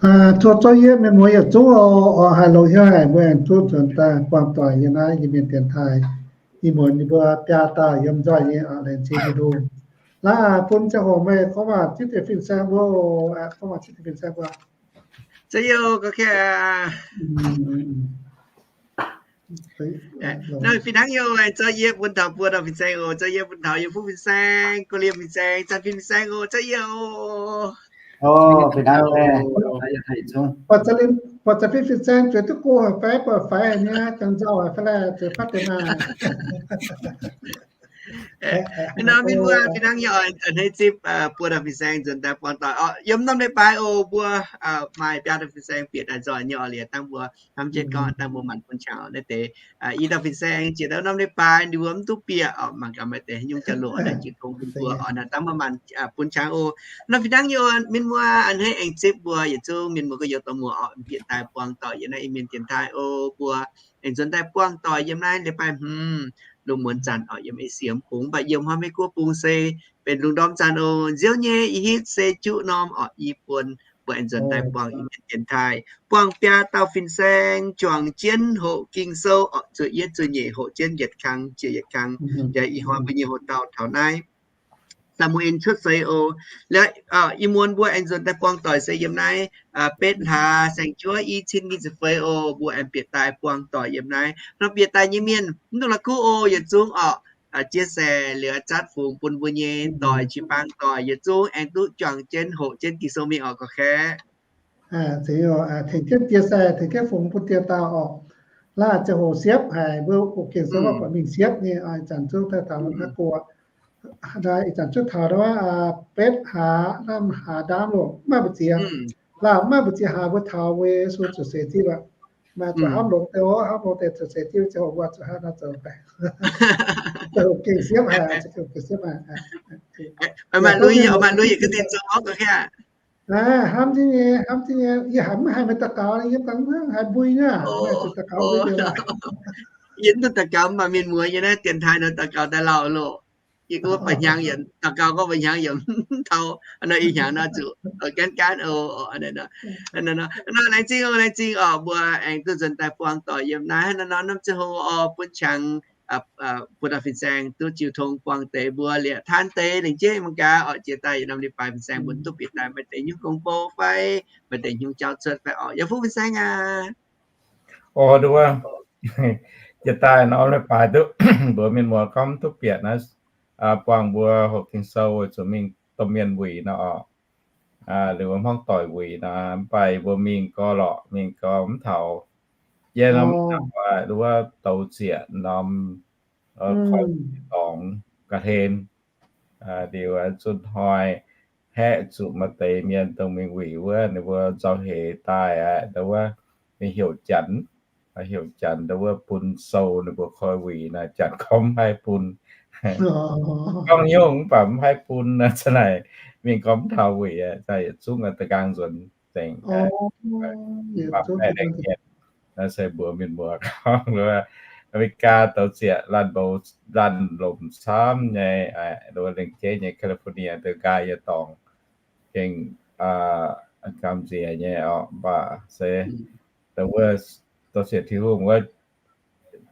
Tov zorqv yie mienh muoz yietc zungv oc, haih longx hnyouv haic mbuo aengx duqv nzuonx daaih buangh doic yiem naaiv Iu-Mienh dienx taaih. Ih muonz ninh mbuo biaa dauh yiem nzoih nyei oc, laengz zingh Tin-Hungh. Laaix bun ziangh hoc meih gorngv waac zipv deix fin-saeng mbuo, gorngv waac zipv deix fin-saeng mbuo. Za'yietv oc, gorngv kaav. Naaiv fih hnangv yie oc, zorqv yie bun taux buo dauh fin-saeng oc, zorqv yie bun taux yie fuqv fin-saeng, go liemh fin-saeng, zanc fin fin-saeng oc, zorqv yie oc. Buatc zanc fin fin-saeng zueiz duqv go haic fai, buatc faix haic nyei, jangx nzauh haic fai laih, zueiz fatv deix naaic. Nor mienh muoz fih hnangv nyei oc, a'hneiv zipv buo dauh fin-saeng nzuonx daaih buangh doic oc. Yiem norm leiz-baaix oc, mbuo maaih biaa dauh fin-saeng bieqc daaih nzoih nyei oc, liuz dangh mbuo hnamv jienv gorngv dangh mbuo maanc bun qangx naaiv deix i dauh fin-saeng jiex daaih norm leiz-baaix ninh mbuo mv duqv bieqc oc, mangc gaax maaih deix nyungc jauv-louc naaiv jiez tong bun mbuo oc, naaiv dangh mbuo maanc bun qangx oc. Nor fih hnangv nyei oc mienh muoz, a'hneiv aengx zipv mbuo yietc zungv mienh muoz gorx-youz dorh muoz oc, bieqc daaih buangh doic yiem naaiv Iu-Mienh dienx taaih oc. Mbuo aengx nzuonx daaih buangh doic yiem naaiv leiz-baaix hmz lungh muonz zanc oc, yiem Esie mv bung, mv baac yiem haaix Meiv Guoqv bung se benx lungh ndorm zanc oc. Nziouv nyei i hitv se juqv norm oc, i buonc mbuo aengx nzuonx daaih buangh Iu-Mienh dienx taaih, buangh biaa dauh fin-saeng juangc jienv hoqc Ging-Sou oc, zueiz yietv zueiz nyeic hoqc jienv yietc kang jiex yietc kang. Yaac ih hnoi mbuo nyei hoc dauh taux naaiv Saa^mu^en cuotv seix oc. Liuz ih muonz mbuo aengx nzuonx daaih buangh doic se yiem naaiv betv hlaax saeng-juov i cin nyic ziepc feix oc, mbuo aengx bieqc daaih buangh doic yiem naaiv. Nor bieqc daaih nyei mienh mv dungx la'kuqv oc, yietc zungv oc, chia sẻ liuz zatv fungx bun mbuo nyei doic, qiex baang doic yietc zungv aengx duqv juangc jienv hoqc jienv Ging-Sou mingh oc, gorngv kaav. Tengx jienv chia sẻ, tengx jienv fungx bun dieh dauh oc. Laaix ziangh hoc siepv haic, mbuo hoqc Ging-Sou mv baac mingh siepv nyei, ih zanc zungv daaih taux naaiv go. Ih zanc zungv taux naaiv betv hlaax, hlaax ndaamv loh, mv maaih mbu'ziex. Laaix mv maaih mbu'ziex hlaax mbuo taux mbuo Yesu zuqc seix diuv aqv. Maaih zuqc hnamv longx deix oc, hnamv longx deix zuqc seix diuv, ziangh hoc mbuo zuqc hnangv naaiv zoux daaih. Hoqc Ging-Sou siepv haic, hoqc Ging-Sou siepv haic. Maaih lui, maaih lui yaac ga'dinh zoux oc, gorngv kaav. Hnamv jienv nyei, hnamv jienv nyei, yie haiz mv haiz meih daux gaux, yie dangh mv haiz mbui nyei, zuqc daux gaux mbui deix. Yie mv duqv daux gaux, mv baac mienh muoz yiem naaiv dienx taaih nor daux gaux daaih lauh loh. Yie gorngv mba'hnyangx yietc daux gaux gorngv mba'hnyangx yietc mv taux, nor ih hnyangx nor zuqc gaanv gaanv oc. Nor laengz zingh oc, laengz zingh oc, mbuo aengx duqv nzuonx daaih buangh doic yiem naaiv. Nor norm ziangh hoc oc, bun qangx buo dauh fin-saeng duqv jiu tong buangh deix mbuo liepc taan deix lengc jeiv mangc gaax oc, jiex daaih yietc norm leiz-baaix fin-saeng mbuo duqv bieqc daaih maaih deix nyungc gong-bou fai, maaih deix nyungc jauv cuotv fai oc. Yaac fuqv fin-saeng aac. Oc, nduov, jiex daaih norm leiz-baaix duqv mbuox mienh muoz gorngv duqv bieqc naaiv, buangh mbuo hoqc Ging-Sou zuqc mingh domh mienh wuic nor oc. Liuz hmuangv doic wuic nor, mv baac mbuo mingh gorx lorqc, mingh gorx mv taux. Yie norm wuov douz zieqc norm korv dorngx ga'hlen. Liuz zunh hnoi haeqv zuqc maaih deix mienh dongh mingh wuic wuov, ninh mbuo nzauh heix daaih aqv, nduov, ninh heuc Janx, heuc Janx nduov bun sou ninh mbuo koi wuic naaic, Janx gorngv mv haih bun. Gorngv nyungc mv baac mv haih bun naaic, mingh gorngv mv taux wuic aqv, yietc zungv da'nqaang nzuonx nzengc. Naaiv se mbuox mienh muoz gorngv, America douz zieqc laanh mboux laanh lomc camv nyei, lengc jeiv nyei California deix nqaai yietc dorngx gengh gamh nziex nyei oc, mv baac se wuov douz zieqc Tin-Hungh wuov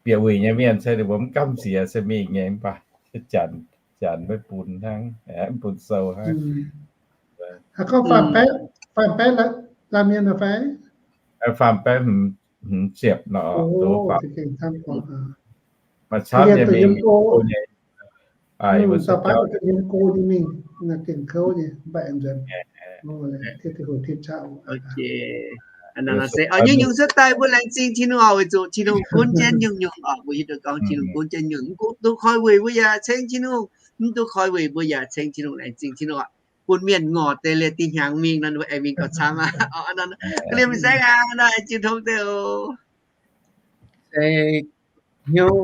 bieqc wuic nyei mienh se ninh mbuo mv gamh nziex se mingh nyei, mv baac Janx, Janx maiv bun hnangv, mv bun sou hnangv. Gorngv faam baeqv, faam baeqv laanh mienh nor fai? Faam baeqv hmz ziepc nor, maaih camv nyei mingh go nyei. Nyungc-nyungc cuotv daaih mbuo laengz zingh Tin-Hungh oc, weic zuqc Tin-Hungh gunv jienv nyungc-nyungc oc. Mbuo hiuv duqv gorngv Tin-Hungh gunv jienv nyungc, mv duqv koi wuic mbuo yaac ceng Tin-Hungh, mv duqv koi wuic mbuo yaac ceng Tin-Hungh, laengz zingh Tin-Hungh oc. Bun mienh ngorc deix liuz dih hnyangx mingh nor, mbuo aengx mingh gauh camv aqv. Ga'liemh saengv aqv, nor jiu tong deix oc. Se hnyouv,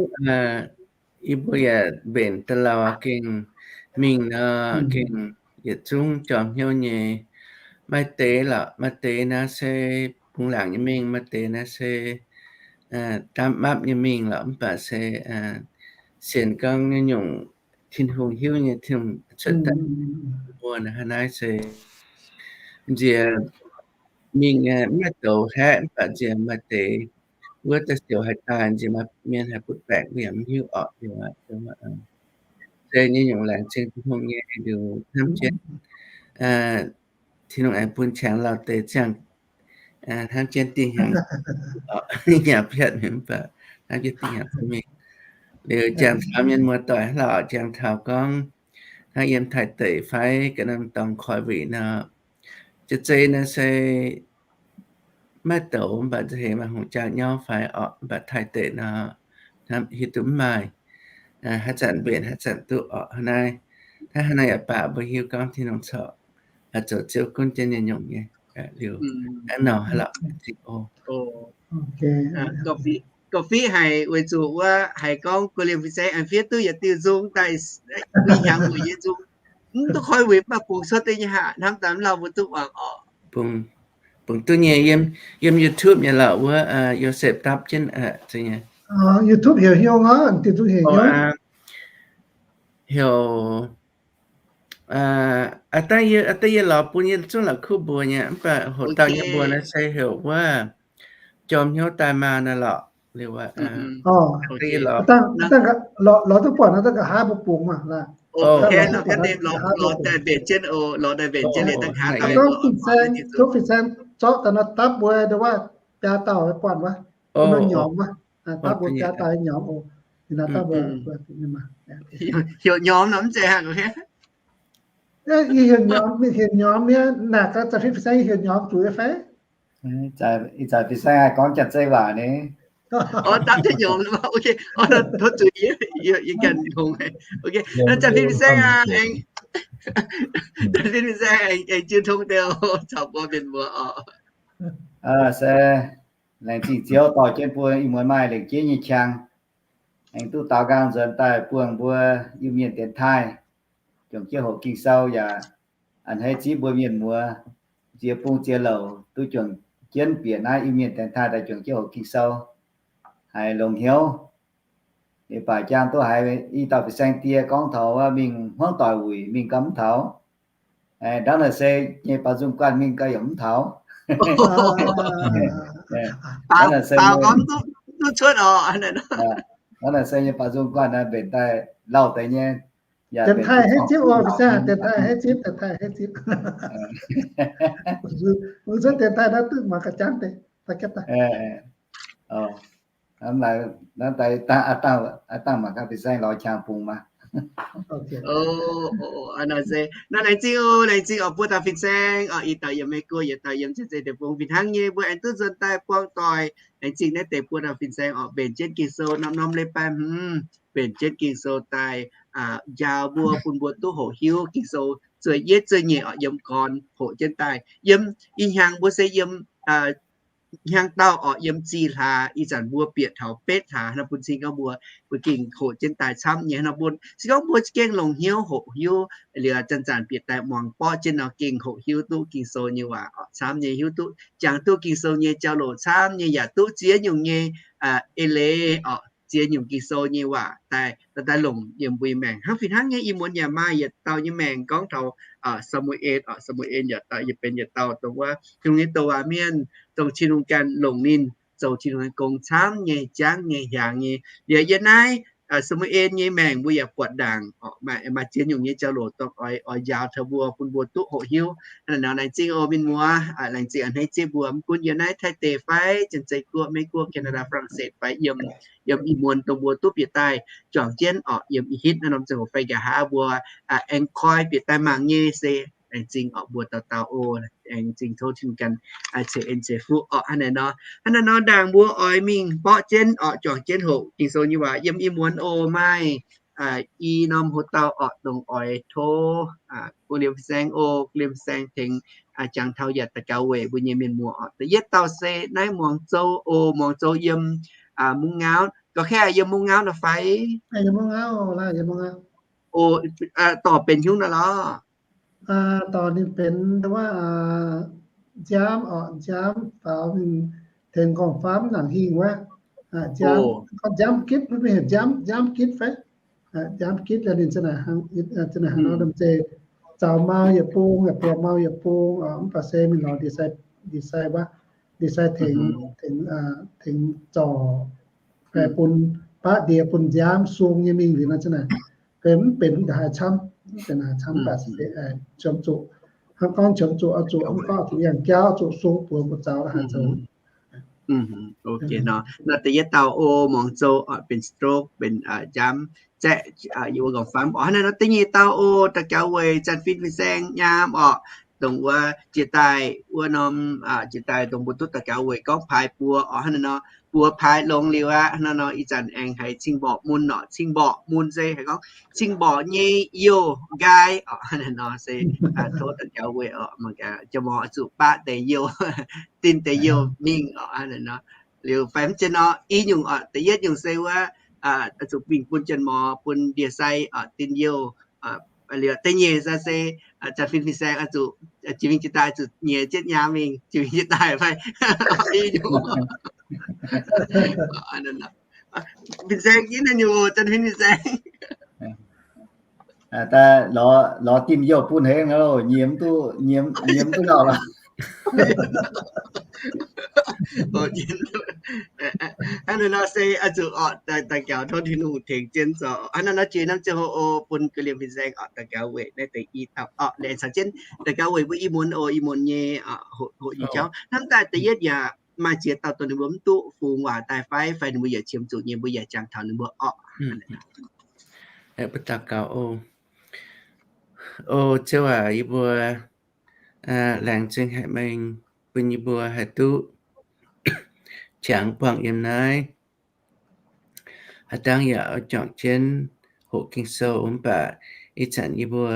yie mbuo yaac mbenc da'lauh gengh mingh nor, gengh yietc zungv jorm hnyouv nyei. Maaih deix lorqc, maaih deix naaiv se bungx laangc nyei mingh, maaih deix naaiv se daapv mapv nyei mingh lorqc, mv baac se sienx gorngv nyungc-nyungc Tin-Hungh hiuv nyei, Tin-Hungh cuotv daaih mbuo naaiv se nziex mingh maiv douz haeqv, mv baac nziex maaih deix wuov daaih siouc haih daaih, nziex maaih mienh haih butv baengc, yaac mv hiuv orqc. Se nyei nyungc laengz zingh Tin-Hungh nyei liuz hnamv jienv, Tin-Hungh aengx bun qangx lauh deix ziangh hnamv jienv dingh hnyangx, nyanc piatv mv baac hnamv jienv dingh hnyangx mingh. Liuz jangx taux mienh muoz-doic hlauc, jangx taux gorngv hnangv yiem Taiv deic fai ga'naaiv dorngx koi wuic nor, jiex zei naaiv se maiv douz, mv baac nza'heix maaih hungh jaa nyauv fai orqc, mv baac Taiv deic nor, hiuv duqv mv maaih, haaix zanc mbenc haaix zanc duqv orqc. Hnangv naaiv, hnangv naaiv yaac baac mbuo hiuv gorngv Tin-Hungh corc zoux Ziouv gunv jienv nyei nyungc nyei. Liuz hnangv nor haaix lorqc. Gorngv fiqv haic weic zuqc wuov haiz gorngv gu'liemh fin-saeng aengx fiev duqv yietc diuh nzung daaih, i hnyangx wuic nyei nzung, mv duqv koi wuic, mv baac bungx cuotv deix nyei haic, hnamv daaih mv lauh mbuo duqv muangx orqc. Bungx duqv nyei. Yiem YouTube nyei lorqc wuov, Yosepv dapv jienv nyei. YouTube heuc hnyouv aqv, diuh duqv heuc hnyouv. Heuc, dangh yie lorz bun yie zungv la'kuqv mbuox nyei, mv baac hoqc dauh nyei mbuox naaiv se heuc wuov jorm hnyouv daaih maa naaiv lorqc. Liuz, lorz duqv buatc naaiv daaih nqa'haav mbuo bungx maah. Tov fin-saeng zorqv daaih nor dapv mbuo ndongc wuov biaa dauh buatc wuov, nor nyormx wuov, dapv mbuo biaa dauh nyormx oc. Heuc nyormx nor mv zeiz aqv. Yie heuc nyormx, heuc nyormx nyei naaic, zanc fin-saeng yie heuc nyormx zuqc fai? Ih zanc fin-saeng haih gorngv Janx-Zei waac ni. Dapv jienv nyormx, ok, tov zuiz, yie ganh hngongx. Ok, zanc fin-saeng aqv, zanc fin-saeng aengx jiu tong deix caux mbuo mienh muoz oc. Se laengz zingh Ziouv dorh jienv mbuo ih muonz maaih lengc jeiv nyei qang, aengx duqv daaux nqaang nzuonx daaih buangh mbuo Iu-Mienh dienx taaih, juangc jienv hoqc Ging-Sou yaac a'hneiv zipv mbuo mienh muoz ziex bung ziex louc duqv juangc jienv bieqc naaiv Iu-Mienh dienx taaih daaih juangc jienv hoqc Ging-Sou, haiz longx hnyouv. Ninh baac jaang duqv haiz i dauh fin-saeng die gorngv taux wuov mingh hmuangv doic wuic mingh gau mv taux. Ndau naaic se nyei baaux nzung guanh mingh gau yaac mv taux. Ndau naaic se nyei baaux nzung guanh mbenc daaih lauh deix nyei. Dienx taaih hei zipv oc, fin-saeng, dienx taaih hei zipv, dienx taaih hei zipv. Mbuo cuotv dienx taaih naaiv duqv mangc gaax jangv deix. Naaiv daaih dangh mangc gaax fin-saeng lorz qangx bungx maah. Naaiv laengz zingh oc, laengz zingh oc, buo dauh fin-saeng oc, yietc dauh yiem Meiv Guoqv, yietc dauh yiem Janx-Zei Deic-Bung. Fih hnangv nyei mbuo aengx duqv nzuonx daaih buangh doic. Laengz zingh naaiv deix buo dauh fin-saeng oc, mbenc jienv Ging-Sou norm-norm leiz-baaix hmz, mbenc jienv Ging-Sou daaih njaaux mbuo, bun mbuo duqv hoqc hiuv Ging-Sou zueih yietv zueih nyeic oc, yiem gorn hoqc jienv daaih. Yiem ih hnyangx mbuo se yiem hnyangx-daauh oc, yiem zih hlaax, ih zanc mbuo bieqc taux betv hlaax nor, bun cing gorngv mbuo, mbuo gengh hoqc jienv daaih camv nyei nor, bun cing gorngv mbuo gengh longc hnyouv hoqc hiuv liuz, zanc-zanc bieqc daaih muangx borqv jienv nor, gengh hoqc hiuv duqv Ging-Sou nyei waac oc, camv nyei hiuv duqv, jangx duqv Ging-Sou nyei jauv-louc camv nyei, yaac duqv ziex nyungc nyei eix leiz oc, ziex nyungc Ging-Sou nyei waac daaih, daaih longc yiem mbuo nyei maengc. Hnangv fih hnangv nyei ih muonz yaac maaih yietc dauh nyei maengc gorngv taux Saa^mu^en oc, Saa^mu^en yietc dauh, yietc benx yietc dauh dongh wuov Tin-Hungh nyei douc waac mienh, dongh Tin-Hungh ganh longc ninh zoux Tin-Hungh nyei gong camv nyei, jangv nyei, hiaangx nyei. Liuz yiem naaiv Saa^mu^en nyei maengc mbuo yaac buatc ndaangc oc, maaih ziex nyungc nyei jauv-louc dongh oix, oix njaaux taux mbuo, bun mbuo duqv hoqc hiuv. Hnangv naaic nor laengz zingh oc mienh muoz, laengz zingh a'hneiv zipv mbuo, mv gunv yiem naaiv Taiv deic fai Janx-Zei Guoqv, Meiv Guoqv, Canada, France fai yiem, yiem ih muonz dongh mbuo duqv bieqc daaih juangc jienv oc, yiem Ih hitv naaiv norm ziangh hoc fai nqa'haav mbuo aengx koi bieqc daaih mangc nyei se laengz zingh oc mbuo dauh dauh oc. Laengz zingh tov Tin-Hungh ganh ceix en ceix fuqv oc. Hnangv naaic nor, hnangv naaiv nor ndaangc mbuo oix mingh borqv jienv oc, juangc jienv hoqc Ging-Sou nyei waac yiem ih muonz oc. Maaih i norm hoc-dauh oc, dongh oix tov guv liemh saeng oc, guv liemh saeng tengx jangx taux yaac daux gaux weic mbuo nyei mienh muoz oc. Da'yietv dauh se naaiv muangx zou oc, muangx zou yiem Mungv Ngauv. Ga'naaiv yiem Mungv Ngauv nor fai? Oc, dorh benx hnyouv nor lorqc. Dorh ninh benx wuov nziaamv oc, nziaamv faaux ninh tengx gorngv-famv nangc hingh wuov. Nziaamv, nziaamv gitv, mbuo heuc nziaamv, nziaamv gitv fai? Nziaamv gitv liuz ninh za'naaic hnangv nor, domh zeiz zaux mau yietc bung, buoz mau yietc bung, mv baac se mingh lorz ndie-sai ndie-sai wuov, ndie-sai tengx, tengx, tengx zorc, fai bun baqv ndie bun nziaamv sung nyei mingh liuz nor, naaic, mv benx haaix camv, mv benx haaix camv, mv baac qiemx zuqc, hnangv gorngv qiemx zuqc oix zuqc, hnangv gorngv zuqc yangh jauv, zuqc sung buoz mbuo zaux la'haaix zoux. Nor da'yietv dauh oc, muangx zou oc, benx stroke, benx nziaamv zaeqv, yie mbuo nqorngv famv oc. Hnangv naaiv nor da'nyeic dauh oc, daux gaux weic Janx-Fin fin-saeng nyaam oc, dongh wuov jiex daaih wuov norm, jiex daaih dongh mbuo duqv daux gaux weic gorngv paaix buoz oc. Hnangv naaiv nor buoz paaix longx liuz aqv, hnangv naaiv nor ih zanc aengx haiz cing-mborqc mun oc. Cing-mborqc mun se haiz gorngv cing-mborqc nyei youh nqaai oc. Hnangv naaiv nor se tov daux gaux weic oc, mangc gaax jaa-morc oix zuqc baqv deix youh, dinh deix youh mingh oc. Hnangv naaiv nor liuz fai mv zeiz nor i nyungc oc, da'yietv nyungc se wuov oix zuqc mingh bun jaa-morc bun ndie-sai oc dinh youh. Liuz da'nyeic se, se Janx-Fin fin-saeng oix zuqc jiex mingh jiex daaih zuqc nyiex jienv nyaam mingh jiex mingh jiex daaih fai i nyungc. Fin-saeng ginv naaiv nyungc oc, Janx-Fin fin-saeng. Daaih lorz dinh youh bun hengx, nyiemz duqv, nyiemz duqv ngauh lorqc. Hnangv naaiv nor se oix zuqc oc, daux gaux tov Tin-Hungh tengx jienv zoux. Hnangv naaiv nor jiex norm ziangh hoc oc, bun ga'liemh fin-saeng oc daux gaux weic naaiv deix i dauh oc, aengx caux jienv daux gaux weic mbuo i muonz oc, i muonz nyei hoqc nyei jauv. Hnamv daaih da'yietv yaac maaih ziex dauh dongh ninh mbuo mv duqv fungx waac daaih fai, fai ninh mbuo yaac qiemx zuqc nyei, mbuo yaac jangx taux ninh mbuo oc. Mbuo daux gaux oc. O Ziouv aac, yie mbuo laengz zingh haic meih bun yie mbuo haih duqv qangx buangh yiem naaiv. Haaix dangh yaac oix juangc jienv hoqc Ging-Sou mv baac ih zanc yie mbuo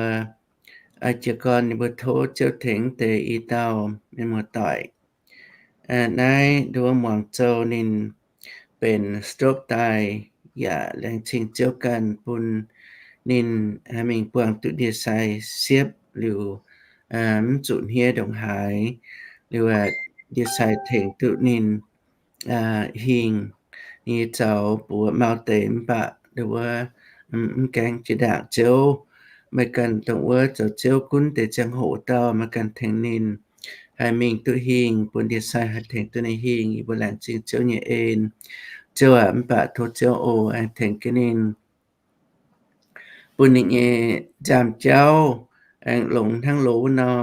jiez gorn yie mbuo tov Ziouv tengx deix i dauh mienh muoz-doic. Naaiv nduov muangx zou ninh benx stroke daaih, yaac laengz zingh Ziouv ganh bun ninh mingh buangh duqv ndie-sai siepv liuz, mv zuqc hniev ndongc haaix, liuz ndie-sai tengx duqv ninh hingh. Ninh nyei zaux buoz mau deix mv baac nduov mv gaengh jiex ndaangc Ziouv. Meih ganh dongh wuov zoux Ziouv gunv deix ziangh hoc dauh, meih ganh tengx ninh haih mingh duqv hingh, bun ndie-sai haih tengx duqv ninh hingh. Yie mbuo laengz zingh Ziouv nyei en. Ziouv aac, mv baac tov Ziouv oc aengx tengx jienv ninh, bun ninh nyei nziaamv-jauv aengx longx hnangv loz wuov nor,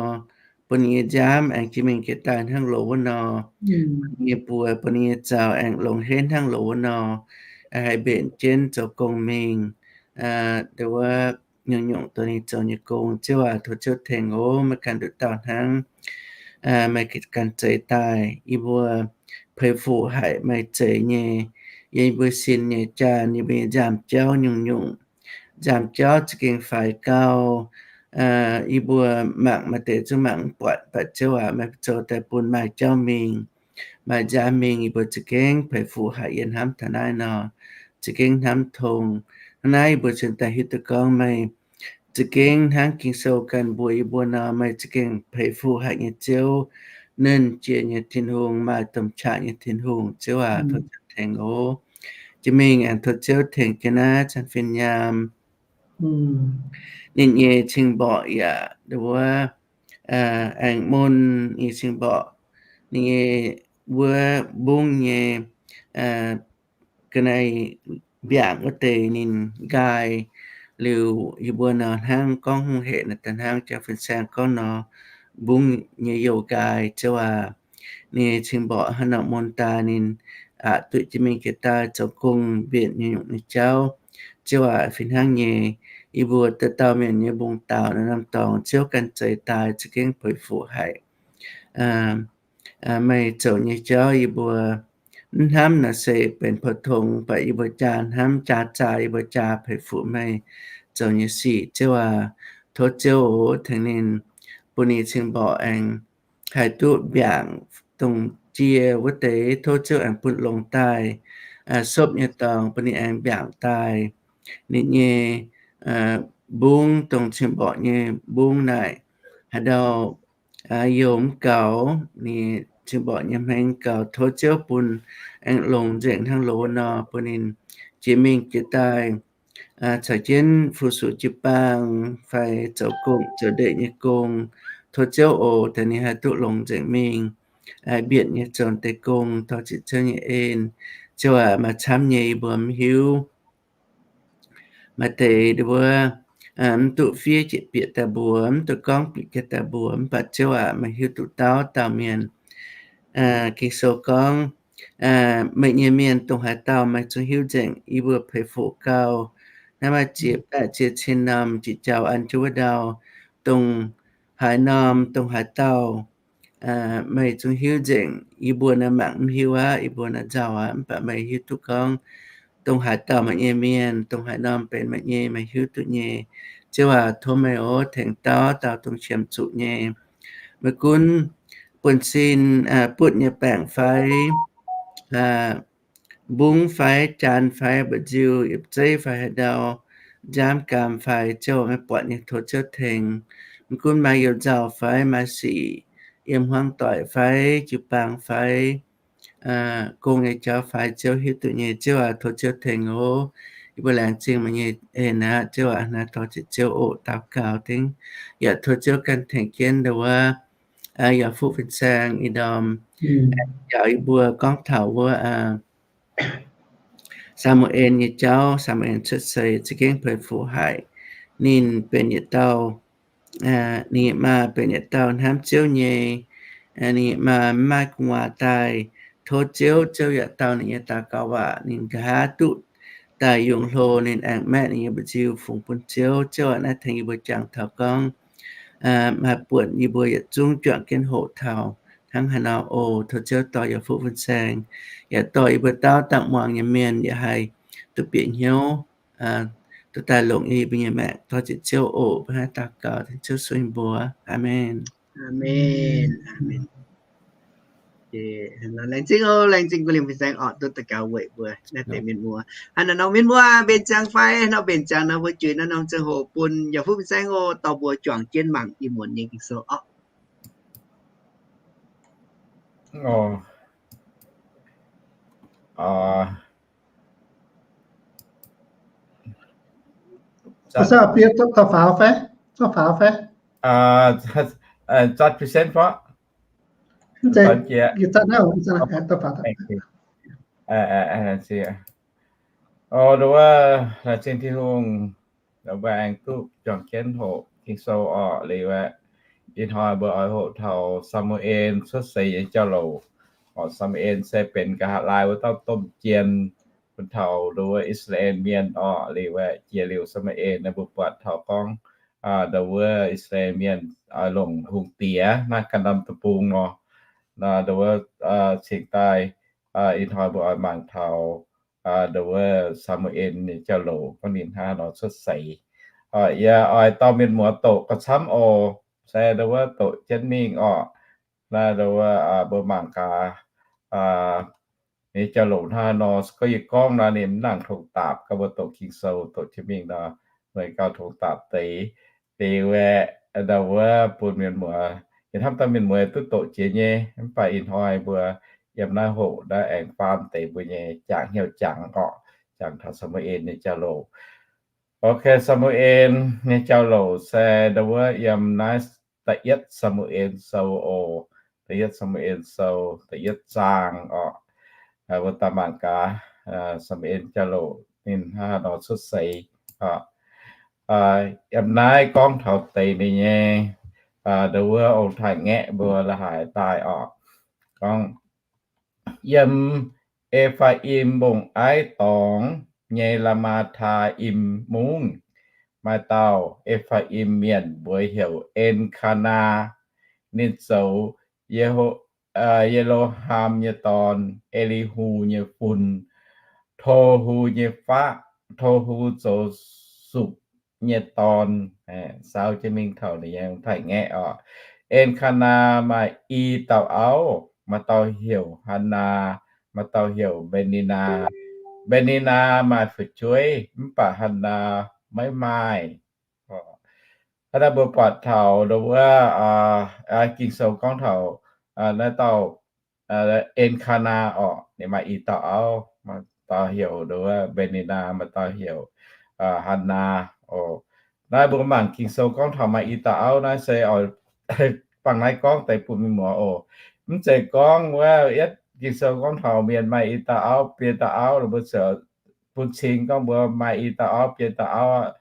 bun ninh nyei nziaamv aengx jiex mingh jiex daaih hnangv loz wuov nor, bun ninh nyei buoz, bun ninh nyei zaux aengx longx henv hnangv loz wuov nor, haih mbenc jienv zoux gong mingh. Nduov nyungc-nyungc dongh ninh zoux nyei gong, Ziouv aac, tov Ziouv tengx oc. Meih ganh nduqc dauh hnangv, meih ganh zeix daaih. Yie mbuo peix fuqv haic meih zeix nyei, yie mbuo sin nyei jaa, yie mbuo nyei nziaamv-jauv nyungc-nyungc, nziaamv-jauv za'gengh faix gau. Yie mbuo mangc maaih deix zungv mangc mv buatc, mv baac Ziouv aac, meih zoux daaih bun maaih jauv mingh, maaih nziaamv mingh, yie mbuo za'gengh peix fuqv haic yie hnamv taux naaiv nor, za'gengh hnamv tong. Hnangv naaiv yie mbuo cingx daaih hiuv duqv gorngv meih za'gengh hnangv Ging-Sou ganh mbuox yie mbuo nor, meih za'gengh peix fuqv haic nyei Ziouv, nernh jiex nyei Tin-Hungh, maaih domh qaqv nyei Tin-Hungh. Ziouv aac, tov Ziouv tengx oc. Jiex mingh aengx tov Ziouv tengx jienv naaiv Chan Fin Nyaam. Ninh nyei cing-mborqc yaac nduov aengx mun nyei cing-mborqc, ninh nyei wuov mbungv nyei ga'naaiv mbiaangc wuov deix ninh nqaai liuz, yie mbuo nor hnangv gorngv hungh hec naaiv daaih hnangv jaa fin-saeng gorngv nor, mbungv nyei youh nqaai. Ziouv aac, ninh nyei cing-mborqc hnangv nor mun daaih ninh aqc duqv jiex mingh jiex daaih zoux gong mbienc nyei nyungc nyei jauv. Ziouv aac, fih hnangv nyei, yie mbuo dauh dauh mienh nyei mbungv daaux naaiv norm dorngx Ziouv ganh zeix daaih za'gengh peix fuqv haic. Meih zoux nyei jauv yie mbuo mv hnamv naaic se benx pou tong, mv baac yie mbuo jaa hnamv jaa zaah, yie mbuo jaa peix fuqv meih zoux nyei sic. Ziouv aac, tov Ziouv oc tengx ninh, bun ninh cing-mborqc aengx haih duqv mbiaangc dongh jiex wuov deix. Tov Ziouv aengx bun longx daaih, sopv nyei dorngx bun ninh aengx mbiaangc daaih. Ninh nyei mbungv dongh cing-mborqc nyei mbungv naaic, haaix ndau youh mv gaux, ninh cing-mborqc nyei hmei mv gaux, tov Ziouv bun aengx longx nzengc hnangv loz nor, bun ninh jiex mingh jiex daaih caux jienv fu-sux jiu-baang fai zoux gong zoux ndeic nyei gong. Tov Ziouv oc tengx ninh haih duqv longx nzengc mingh. mbienc nyei zoux deix gong, dorh ziqc Ziouv nyei en. Ziouv aac, maaih camv nyei yie mbuo mv hiuv. Maaih deix wuov mv duqv fiev jiex bieqc daaih mbuox, mv duqv gorngv bieqc jiex daaih mbuox, mv baac Ziouv aac, meih hiuv duqv dauh dauh mienh. Ging-Sou gorngv, meih nyei mienh dongh haaix dauh meih zungv hiuv nzengc. Yie mbuo peix fuqv gau, hnangv maaih ziex baeqv ziex cin norm jiex jaux an jienv wuov ndau, dongh haaix norm dongh haaix dauh meih zungv hiuv nzengc. Yie mbuo naaiv mangc mv hiuv aqv, yie mbuo naaiv nzauh aqv, mv baac meih hiuv duqv gorngv dongh haaix dauh meih nyei mienh, dongh haaix norm benx meih nyei, meih hiuv duqv nyei. Ziouv aac, tov meih oc tengx dauh dauh dongh qiemx zuqc nyei. Maiv gunv buonv-sin butv nyei baengc fai mbungv fai jaan fai mba'nziu, yietc zeiv fai haaix ndau, nziaamv gaam fai, Ziouv meih buatc nyei, tov Ziouv tengx. Maiv gunv maaih youh nzauh fai maaih sic yiem hmuangv doic fai jiu-baang fai gong nyei jauv fai, Ziouv hiuv duqv nyei. Ziouv aac, tov Ziouv tengx oc. Yie mbuo laengz zingh meih nyei en aqv. Ziouv aac, naaiv dorh ziqc Ziouv oc, daux gaux dengv yaac tov Ziouv ganh tengx jienv ndau wuov yaac fuqv fin-saeng ih ndorm njaaux yie mbuo gorngv taux wuov Saa^mu^en nyei jauv. Saa^mu^en cuotv seix za'gengh peix fuqv haic. Ninh benx yietc dauh, ninh maa benx yietc dauh hnamv Ziouv nyei. Ninh maa mv maaih gu'nguaaz daaih tov Ziouv, Ziouv yaac dau ninh nyei daux gaux waac. Ninh nqa'haav duqv daaih yungz hlo, ninh aengx maeqv ninh nyei mba'nziu fungx bun Ziouv. Ziouv aac, naaiv tengx yie mbuo jangx taux gorngv maaih buonc yie mbuo yietc zungv juangc jienv hoqc taux hnangv haaix nor oc. Tov Ziouv dorh yaac fuqv fin-saeng, yaac dorh yie mbuo dauh dauh muangx nyei mienh yaac haih duqv bieqc hnyouv, duqv daaih longc yie mbuo nyei maengc. Dorh ziqc Ziouv oc. Mbuo hnangv daux gaux dengv Ziouv sueih mbuox. Aamen. Laengz zingh oc, laengz zingh gu'nyuoz fin-saeng oc, duqv daux gaux weic mbuo naaiv deix mienh muoz. Haaix norm mienh muoz mbenc ziangx fai nor, mbenc ziangx nor, mbuo juix naaiv norm ziangh hoc bun yaac fuqv fin-saeng oc, dorh mbuo juangc jienv mangc ih muonz nyei Ging-Sou oc. Nduov wuov, laengz zingh Tin-Hungh, mbuo aengx duqv juangc jienv hoqc Ging-Sou orqc. Liuz aeqv, ih hnoi mbuo oix hoqc taux Saa^mu^en cuotv seix nyei jauv-louc. Orqc, Saa^mu^en se benx nqa'haav laai wuov dauh domh jien bun taux nduov wuov I^saa^laa^en Mienh orqc. Liuz aeqv, jiex liuz Saa^mu^en naaiv mbuo buatc taux gorngv nduov wuov I^saa^laa^en Mienh oix longc hungh diex naaiv ganh norm deic-bung nor. Nduov wuov cingx daaih ih hnoi mbuo oix mangc taux nduov wuov Saa^mu^en nyei jauv-louc gorngv ninh hnangv nor cuotv seix. Yie oix dorh mienh muoz doqc gauh camv oc. Se nduov wuov doqc jienv mingh orqc. Naaiv nduov wuov mbuo mangc gaax nyei jauv-louc hnangv nor. Gorngv yie gorngv nor ninh mv nangc tongx dapc, gauh mbuo doqc Ging-Sou doqc jienv mingh nor, meih gauh tongx dapc deix. Deix wuov, nduov wuov bun mienh muoz, yie hnamv daaih mienh muoz duqv doqc jiex nyei, mv baac ih hnoi mbuo yiem naaiv hoqc naaiv aengx faam deix mbuo nyei jangx hnyouv jangx orqc, jangx taux Saa^mu^en nyei jauv-louc. Ok, Saa^mu^en nyei jauv-louc se nduov wuov yiem naaiv Da'yietv Saa^mu^en Sou oc. Da'yietv Saa^mu^en Sou da'yietv zaang orqc. Mbuo daaih mangc gaax Saa^mu^en jauv-louc ninh hnangv haaix nor cuotv seix. Yiem naaiv gorngv taux deix ninh nyei nduov wuov ong-taaix-ngaeqv mbuo la'haaix daaih orqc. Gorngv yiem E^faa^im Mbong-Aiv Dorngx nyei Laa^maa^taa^im Mungv, maaih dauh E^faa^im mienh mbuox heuc En^kaa^naa. Ninh zoux Ye^lo^ham nyei dorn, E^li^hu nyei fun, To^hu nyei faqv. To^hu zoux Supc nyei dorn, saau jienv mingh taux ninh nyei ong-taaix-ngaeqv orqc. En^kaa^naa maaih i dauh auv, maaih dauh heuc Hannaa, maaih dauh heuc Mbe^ni^naa. Mbe^ni^naa maaih fu'jueiv, mv baac Hannaa maiv maaih. Hnangv naaiv mbuo buatc taux nduov wuov Ging-Sou gorngv taux naaiv dauh En^kaa^naa orqc, ninh maaih i dauh auv, maaih dauh heuc nduov wuov Mbe^ni^naa, maaih dauh heuc Hannaa oc. Naaiv mbuo mangc Ging-Sou gorngv taux maaih i dauh auv naaiv se oix bangc naaiv gorngv deix bun mienh muoz oc. Mv zeiz gorngv wuov yietv Ging-Sou gorngv taux mienh maaih i dauh auv, biei dauh auv, mbuo ziouc bun cing gorngv mbuo maaih i dauh auv, biei dauh auv.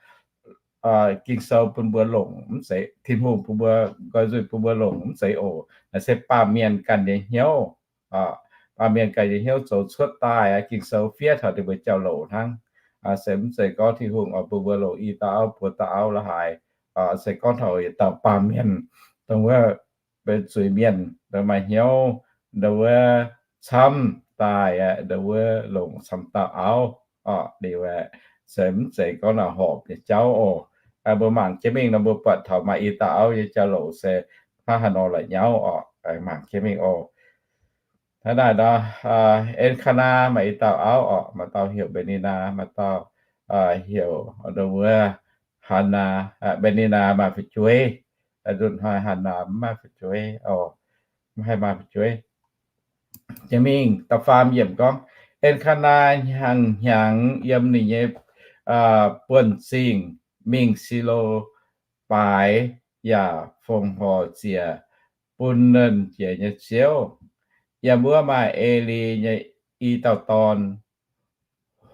Ging-Sou bun mbuo longc, mv zeiz, Tin-Hungh bun mbuo, nqoi nzuih bun mbuo longc, mv zeiz oc. Naaiv se baamh mienh ganh nyei hnyouv. Baamh mienh ganh nyei hnyouv zoux cuotv daaih aqv. Ging-Sou fiev taux ninh mbuo jauv-louc hnangv. Se mv zeiz gorngv Tin-Hungh oix bun mbuo longc i dauh auv, buo dauh auv la'haaix. Se gorngv taux yietc dauh baamh mienh, dongh wuov benx zuiz-mienh, dongh maaih hnyouv, dongh wuov camv daaih aqv, dongh wuov longc camv dauh auv. Liuz aeqv, se mv zeiz gorngv naaic horpc nyei jauv oc. Mbuo mangc jienv mingh nor mbuo buatc taux maaih i dauh auv nyei jauv-louc se hnangv haaix nor la'nyauv oc. Mangc jienv mingh oc. Hnangv naaic nor, En^kaa^naa maaih i dauh auv oc. Maaih dauh heuc Mbe^ni^naa, maaih dauh heuc, dongh wuov, Hannaa. Mbe^ni^naa maaih fu'jueiv. Nduqc hnoi Hannaa mv maaih fu'jueiv oc. Mv haih maaih fu'jueiv. Jiex mingh da'faam yiemc gorngv, En^kaa^naa hnyangx-hnyangx yiem ninh nyei buonv-zingh mingh Si^lo baaix yaac fongc horc ziec bun Nernh Jiex nyei Ziouv. Yiem wuov maaih E^li nyei i dauh dorn,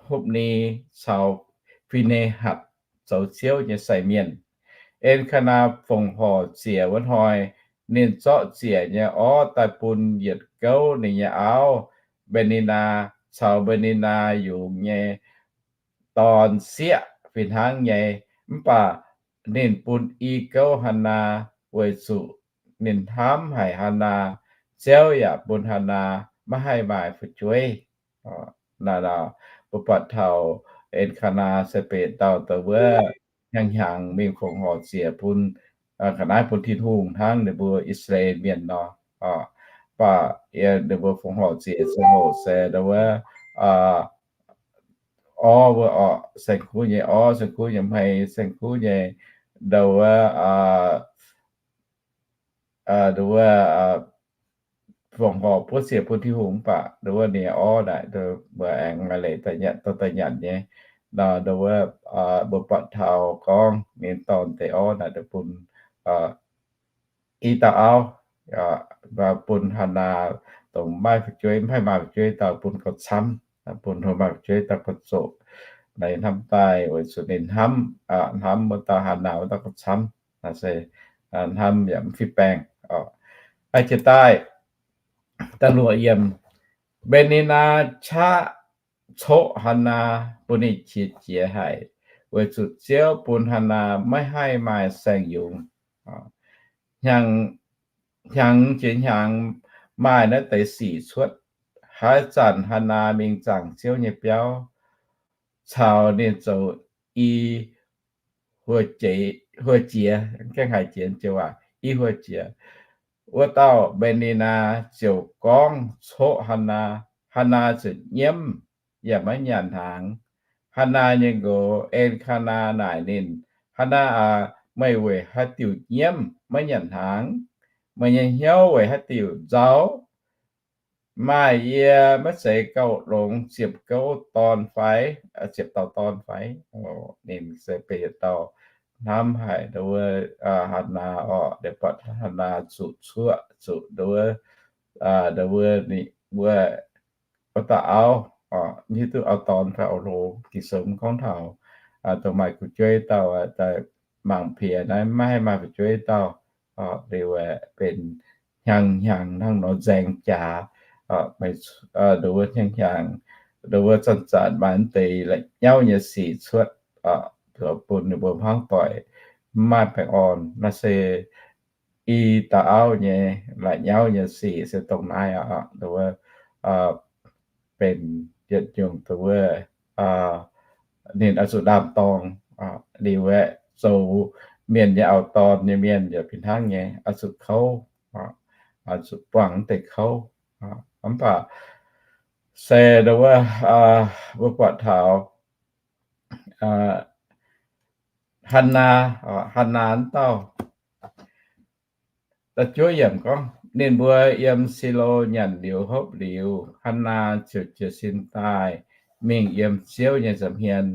Hopv^ni, caux Fi^ne^hatc, zoux Ziouv nyei sai mienh. En^kaa^naa fongc horc ziec wuov hnoi, ninh zorqv ziec nyei orv daaih bun yietc gouv ninh nyei auv, Mbe^ni^naa, caux Mbe^ni^naa yungz nyei dorn sieqv fih hnangv nyei. Mv baac ninh bun i gouv Hannaa, weic zuqc ninh hnamv haic Hannaa. Ziouv yaac bun Hannaa maiv haih maaih fu'jueiv. Naaiv, mbuo buatc taux En^kaa^naa se benx dauh dongh wuov hnyangx-hnyangx mingh fongc horc ziec bun, ga'naaiv bun Tin-Hungh hnangv ninh mbuo I^saa^laa^en Mienh nor. Mv baac ninh mbuo fongc horc ziec ziangh hoc se dongh wuov orv wuov oc, saeng-kuv nyei orv, saeng-kuv nyei hmei, saeng-kuv nyei, dongh wuov, dongh wuov, fongc horc buov ziec bun Tin-Hungh mv baac dongh wuov ninh nyei orv naaic, mbuo aengx maaih leiz daaih nyanc, dorh daaih nyanc nyei. Nor dongh wuov, mbuo buatc taux gorngv ninh dorn deix orv naaic daaih bun i dauh auv, bun Hannaa dongh maaih fu'jueiv, mv haih maaih fu'jueiv dauh bun gauh camv, bun maaih fu'jueiv dauh gauh zoqc. Naaiv hnamv daaih weic zuqc ninh hnamv, hnamv wuov dauh Hannaa wuov dauh gauh camv. Naaiv se hnamv yaac mv fih baengh. Jiex daaih, da'luoqc yiemc, Mbe^ni^naa qaqv coqv Hannaa bun ninh qiex jiez haic, weic zuqc Ziouv bun Hannaa maiv haih maaih saeng-yungz. Hnyangx jiex hnyangx maaih naaiv deix sic cuotv. Haaix zanc Hannaa mingh zaangc Ziouv nyei biauv, caux ninh zoux i huoqv jiex, gaengh haiz jiex joux waac, i huoqv jiex, wuov dauh Mbe^ni^naa ziouc gorngv coqv Hannaa. Hannaa ziouc nyiemv yaac maiv nyanc hnaangx. Hannaa nyei nqox, En^kaa^naa, naaic ninh, Hannaa aac, meih weic haaix diuc nyiemv maiv nyanc hnaangx? Meih nyei hnyouv weic haaix diuc nzauh? Maaih yie maiv zeiz gauh longx ziepc gouv dorn fai? Ziepc dauh dorn fai? Ninh se benx yietc dauh hnamv haic nduov Hannaa oc. Ninh buatc Hannaa zuqc cuoqv, zuqc nduov, nduov ninh wuov, wuov dauh auv, hiuv duqv auv-dorn fai auv-hlo, Ging-Sou mv gorngv taux. Dongh maaih fu'jueiv dauh, mangc piex naaiv maiv haih maaih fu'jueiv dauh. Liuz benx hnyangx-hnyangx hnangv nor nzaeng jaax, nduov hnyangx-hnyangx, nduov zanc-zanc maaih deix la'nyauv nyei sic cuotv, bun ninh mbuo hmuangv doic mv maaih baengh orn. Naaiv se i dauh auv nyei la'nyauv nyei sic se dongh naaiv aqv. Nduov benx yietc nyungc nduov ninh oix zuqc ndaam-dorng. Liuz aeqv, zoux mienh nyei auv-dorn nyei mienh yaac fih hnangv nyei, oix zuqc kouv, oix zuqc buangh deix kouv. Mv baac se nduov, mbuo buatc taux Hannaa, Hannaa wuov dauh, da'juov yiemc gorngv, ninh mbuo yiem Silo nyanc liuz hopv liuz, Hannaa ziouc jiez sin daaih mingh yiem Ziouv nyei nza'hmien.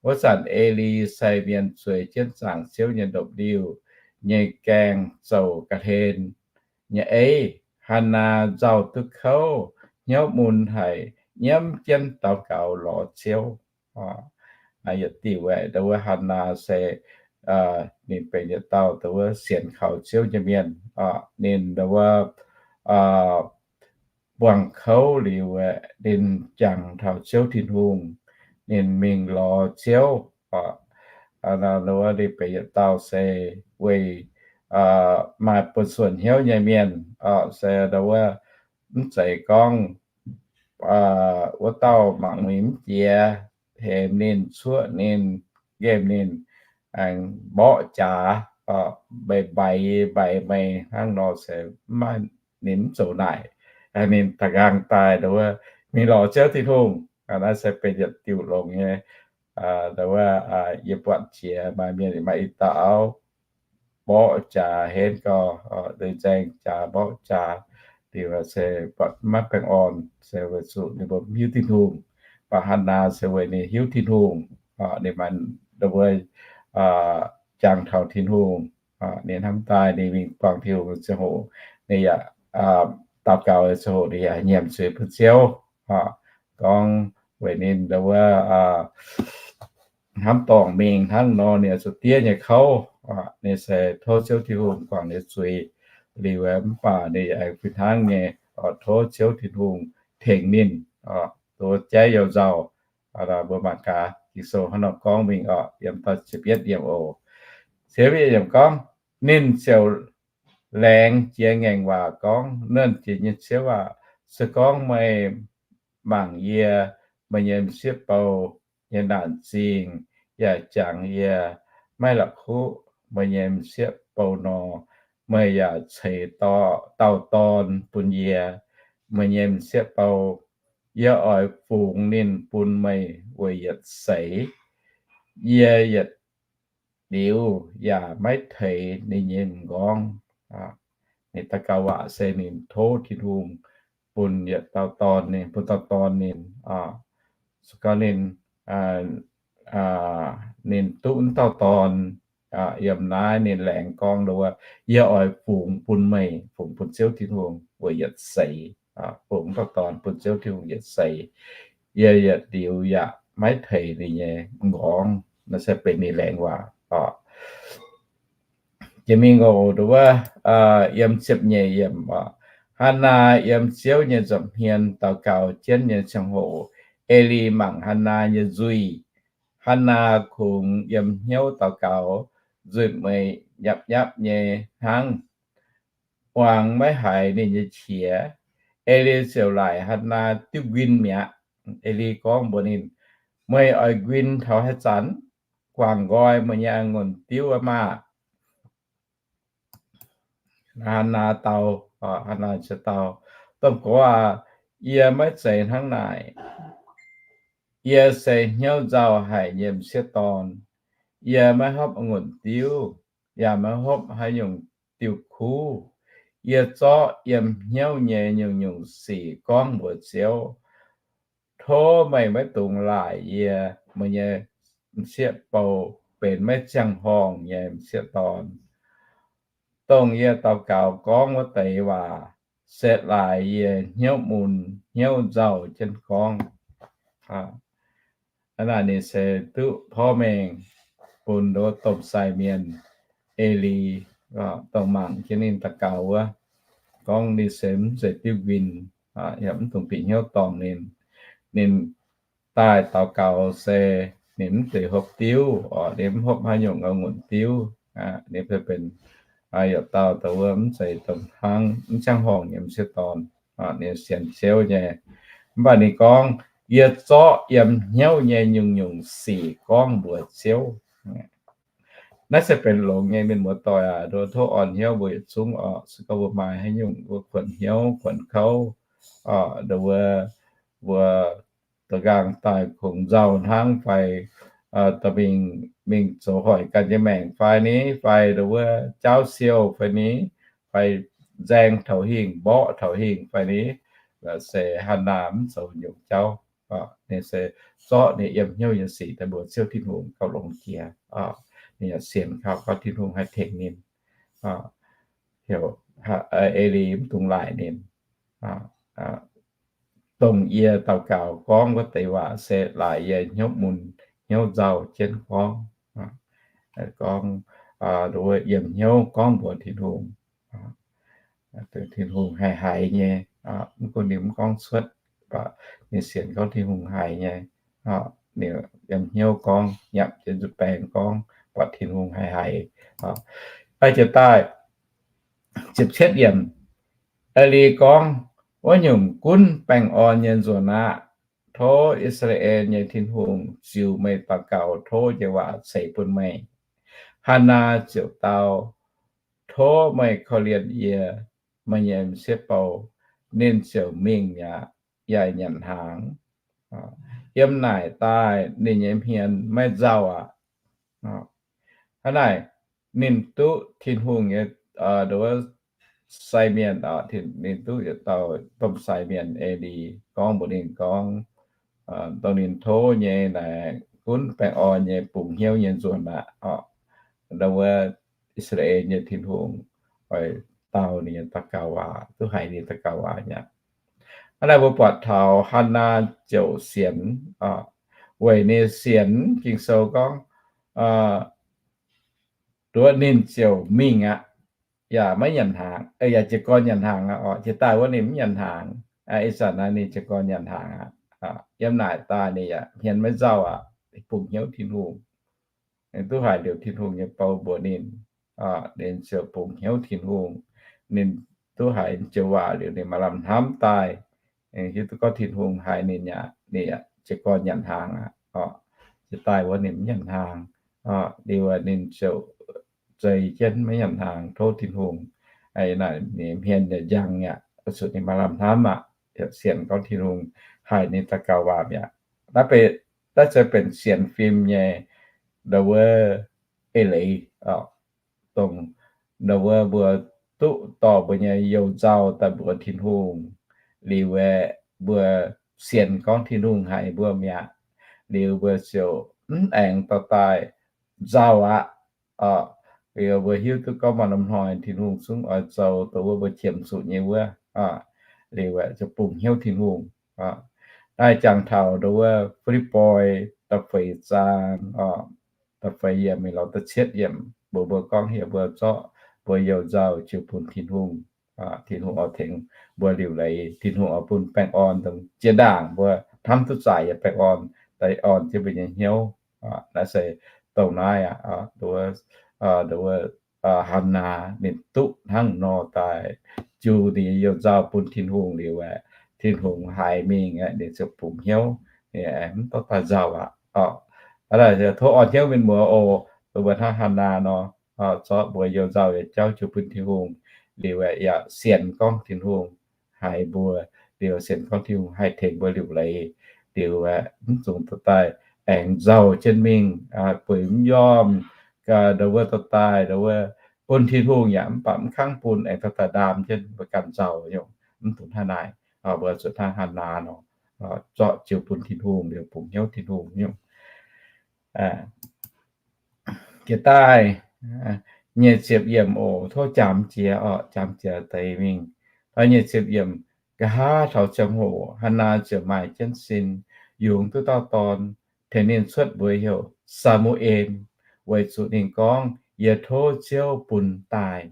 Wuov zanc Eli sai mienh zueiz jienv zaangc Ziouv nyei ndopv-liuh nyei gaengh zouc ga'hlen nyei eiv. Hannaa nzauh duqv kouv, hnyouv mun haic, nyiemv jienv daux gaux lorz Ziouv. Yietc diuc aeqv, ndau wuov Hannaa se ninh benx yietc dauh ndau wuov sienx kaux Ziouv nyei mienh. Ninh ndau wuov buangh kouv liuz aeqv, ninh jangx taux Ziouv Tin-Hungh, ninh mingh lorz Ziouv. Ndau wuov ninh benx yietc dauh se weic maaih buonv-suonc hnyouv nyei mienh, se ndau wuov mv zeiz gorngv wuov dauh mangc mingh mv jiex, hemx ninh, cuoqv ninh, nqemh ninh, aengx mborqv jaax, meih mbaix, mbaix meih hnangv nor se mv maaih, ninh mv zoux naaic. Ninh da'nqaang daaih ndau wuov mingh lorz Ziouv Tin-Hungh. Naaiv se benx yietc diuc longx nyei. Ndau wuov yie buatc jiex maaih mienh maaih i dauh auv mborqv jaax henv gau, liuz nzaeng jaax mborqv jaax, liuz se buatc maiv baengh orn se weic zuqc ninh mbuo mv hiuv Tin-Hungh. Mv baac Hannaa se weic ninh hiuv Tin-Hungh, ninh maaih ndau wuov jangx taux Tin-Hungh. Ninh hnamv daaih ninh mingh buangh Tin-Hungh ziangh hoc, ninh yaac daux gaux ziangh hoc ninh yaac nyiemc zuiz bun Ziouv, gorngv weic ninh ndau wuov hnamv dorngc mingh hnangv nor ninh zuqc diev nyei kouv. Ninh se tov Ziouv Tin-Hungh guangc ninh zuiz liuz, mv baac ninh yaac fih hnangv nyei tov Ziouv Tin-Hungh tengx ninh, duqv jaiv youh nzauh. Mbuo mangc gaax Ging-Sou hnangv nor gorngv mingh oc, yiem da'ziepc yietv yiemc oc. Ziepc yietv yiemc gorngv, ninh ziouc laengz jiex ngaengc waac gorngv, Nernh Jiex nyei Ziouv aac, se gorngv meih mangc yie, meih nyei m'sieqv bou, nyei naanc zingh, yaac jangx yie maiv la'kuqv meih nyei m'sieqv bou nor, meih yaac ceix dauh dorn bun yie, meih nyei m'sieqv bou. Yie oix fungx ninh bun meih weic yietc seix. Yie yietc liuz yaac maiv teix ninh nyei m'nqorngv. Ninh daux gaux waac se ninh tov Tin-Hungh bun yietc dauh dorn ninh, bun dauh dorn ninh. Se gorngv ninh, ninh duqv wuov dauh dorn, yiem naaiv ninh laengz gorngv nduov, Yie oix fungx bun meih, fungx bun Ziouv Tin-Hungh weic yietc seix, fungx dauh dorn bun Ziouv Tin-Hungh yietc seix. Yie yietc liuz yaac maiv teix ninh nyei m'nqorngv. Naaiv se benx ninh laengz waac oc. Jiex mingh oc, nduov, yiem ziepc nyeic yiemc oc. Hannaa yiem Ziouv nyei nza'hmien daux gaux jienv nyei ziangh hoc, Eli mangc Hannaa nyei nzuih. Hannaa kungx yiem hnyouv daux gaux, nzuih mueiz nyapv nyapv nyei hnangv, muangx maiv haiz ninh nyei qiex. Eli ziouc laaic Hannaa diuv nquin mi'aqv. Eli gorngv mbuox ninh, Meih oix nquin taux haaix zanc? Guangc nqoi meih nyei a'ngunc diuv aqv maah! Hannaa dau, Hannaa ziouc dau, Domh Gorx aac, yie maiv zeiz hnangv naaic. Yie se hnyouv nzauh haic nyei m'sieqv dorn. Yie maiv hopv a'ngunc diuv, yaac maiv hopv haaix nyungc diuv kuv. Yie zorqv yiem hnyouv nyei nyungc-nyungc sic gorngv mbuox Ziouv. Tov meih maiv dungx laaic yie, meih nyei m'sieqv bou, benx maiv ziangh horngh nyei m'sieqv dorn, dongh yie daux gaux gorngv wuov deix waac, setv laaix yie hnyouv mun hnyouv nzauh jienv gorngv. Hnangv naaic ninh se duqv porv mengh bun nduov domh sai mienh, Eli, dongh mangc jienv ninh daux gaux wuov, gorngv ninh se mv zeiz diuv nquin, yaac mv dungx bieqc hnyouv dorngc ninh. Ninh daaih daux gaux se ninh mv zeiz hopv diuv oc, ninh mv hopv haaix nyungc a'ngunc diuv. Ninh se benx yietc dauh dongh wuov mv zeiz dongh hnangv mv ziangh horngh nyei m'sieqv dorn. Ninh sienx Ziouv nyei. Mv baac ninh gorngv, Yie zorqv yiem hnyouv nyei nyungc-nyungc sic gorngv mbuox Ziouv. Naaiv se benx longx nyei, mienh muoz-doic aac. Nduov tov orn hnyouv mbuo yietc zungv oc. Se gorngv mbuo maaih haaix nyungc mbuo kuonx hnyouv kuonx kouv, nduov, mbuo da'nqaang daaih kungx nzauh hnangv fai dorh mingh, mingh zoux hoic ganh nyei maengc fai ni, fai nduov jaauv siou fai ni, fai nzaeng taux hingh, mborqv taux hingh fai ni, se Hannaa mv zoux nyungc jauv. Ninh se zorqv ninh yiem hnyouv nyei sic daaih mbuox Ziouv Tin-Hungh gauh longx jiex. Ninh yaac sienx kaux gorngv Tin-Hungh haih tengx ninh. heuc Ê^li mv dungx laaic ninh. Dongh yie daux gaux gorngv wuov deix waac se laaic yie hnyouv mun hnyouv nzauh jienv gorngv, gorngv, wuov yiem hnyouv gorngv mbuox Tin-Hungh. Tin-Hungh haih haiz nyei, mv gunv ninh mv gorngv cuotv, ninh sienx gorngv Tin-Hungh haiz nyei. Ninh yiem hnyouv gorngv, nyiemc jienv nzuih baengx gorngv, buatc Tin-Hungh haih haiz. Jiex daaih ziepc cietv yiemc, Ê^li gorngv, Wuov nyungc gunv baengh orn nyei nzuonx aqv. Tov I^saa^laa^en nyei Tin-Hungh ziux meih daux gaux tov nyei waac ceix bun meih. Hannaa ziouc dau, Tov meih korv-lienh yie, meih nyei m'sieqv bou. Ninh ziouc mingh aqv, yaac nyanc hnaangx. Yiem naaic daaih ninh nyei hmien maiv nzauh aqv. Hnangv naaic, ninh duqv Tin-Hungh nyei, wuov, sai mienh, ninh duqv yietc dauh domh sai mienh, Ê^li, gorngv mbuox ninh gorngv, dongh ninh tov nyei naaic gunv baengh orn nyei bungx hnyouv nyei nzuonx aqv. Wuov, I^saa^laa^en nyei Tin-Hungh oix dau ninh nyei daux gaux waac, duqv haiz ninh daux gaux waac aqv. Hnangv naaic mbuo buatc taux Hannaa ziouc sienx, weic ninh sienx Ging-Sou gorngv, nduov ninh ziouc mingh aqv, yaac maiv nyanc hnaangx, yaac jiez gorn nyanc hnaangx aqv. Jiex daaih wuov ninh mv nyanc hnaangx. Ih zanc naaiv ninh jiez gorn nyanc hnaangx aqv. Yiem naaic daaih ninh yaac hmien maiv nzauh aqv, bungx hnyouv Tin-Hungh. Ninh duqv haiz liuz Tin-Hungh nyei bou mbuox ninh, ninh ziouc bungx hnyouv Tin-Hungh. Ninh duqv haiz joux waac liuz ninh maaih lamh hnamv daaih, hiuv duqv gorngv Tin-Hungh haiz ninh aqv, ninh jiez gorn nyanc hnaangx aqv. Jiex daaih wuov ninh mv nyanc hnaangx. Liuz ninh ziouc zei jienv maiv nyanc hnaangx tov Tin-Hungh. Naaic ninh hmien yaac njang aqv, zuqc ninh maaih lamh hnamv aqv, sienx gorngv Tin-Hungh haiz ninh daux gaux waac mi'aqv. Naaiv se benx sienx fim nyei, wuov, eix leiz, dongh, wuov, mbuo duqv dorh mbuo nyei you-nzauh daaih mbuox Tin-Hungh, liuz aeqv, mbuo sienx gorngv Tin-Hungh haiz mbuo mi'aqv, liuz mbuo ziouc mv aengx dorh daaih nzauh aqv. Liuz mbuo hiuv duqv gorngv maaih norm hnoi Tin-Hungh zungv oix zoux dongh wuov mbuo qiemx zuqc nyei wuov, liuz aeqv, ziouc bungx hnyouv Tin-Hungh. Naaiv jangx taux dongh wuov Fi^lipv^poi da'feix zaang, da'feix yiemc mingh lorz da'cietv yiemc, mbuox mbuo gorngv hieh mbuo zorqv mbuo you-nzauh jiu bun Tin-Hungh, Tin-Hungh oix tengx mbuo liuc leiz, Tin-Hungh oix bun baengh orn dongh jiex ndaangc mbuo hnamv duqv zaaic yaac baengh orn daaih orn jienv mbuo nyei hnyouv. Naaiv se dongh naaiv aqv, dongh wuov Hannaa ninh duqv hnangv nor daaih jiu ninh nyei you-nzauh bun Tin-Hungh liuz aeqv, Tin-Hungh haiz mingh aeqv, ninh ziouc bungx hnyouv, ninh mv dorh daaih nzauh aqv. Tov orn hnyouv mienh muoz oc, dongh mbuo hnangv Hannaa nor, zorqv mbuo you-nzauh nyei jauv jiu bun Tin-Hungh, liuz aeqv, yaac sienx gorngv Tin-Hungh haiz mbuo, liuz sienx gorngv Tin-Hungh haih tengx mbuo liuc leiz, liuz aeqv, mv dungx dorh daaih aengx nzauh jienv mingh, bueix mv yomh, dongh wuov dorh daaih, dongh wuov bun Tin-Hungh yaac mv baac mv kangv bun, aengx dorh daaih ndaam jienv mbuo ganh nzauh nyungc. Mv dungx hnangv naaic, mbuo zuqc hnangv Hannaa nor, zorqv jiu bun Tin-Hungh liuz bungx hnyouv Tin-Hungh nyungc. Jiex daaih nyic ziepc yiemc oc, tov jangx jiex oc, jangx jiex deix mingh. Nyic ziepc yiemc, nqa'haav taux ziangh hoc Hannaa ziouc maaih jienv sin, yungz duqv dauh dorn, tengx ninh cuotv mbuox heuc Saa^mu^en, weic zuqc ninh gorngv, Yie tov Ziouv bun daaih.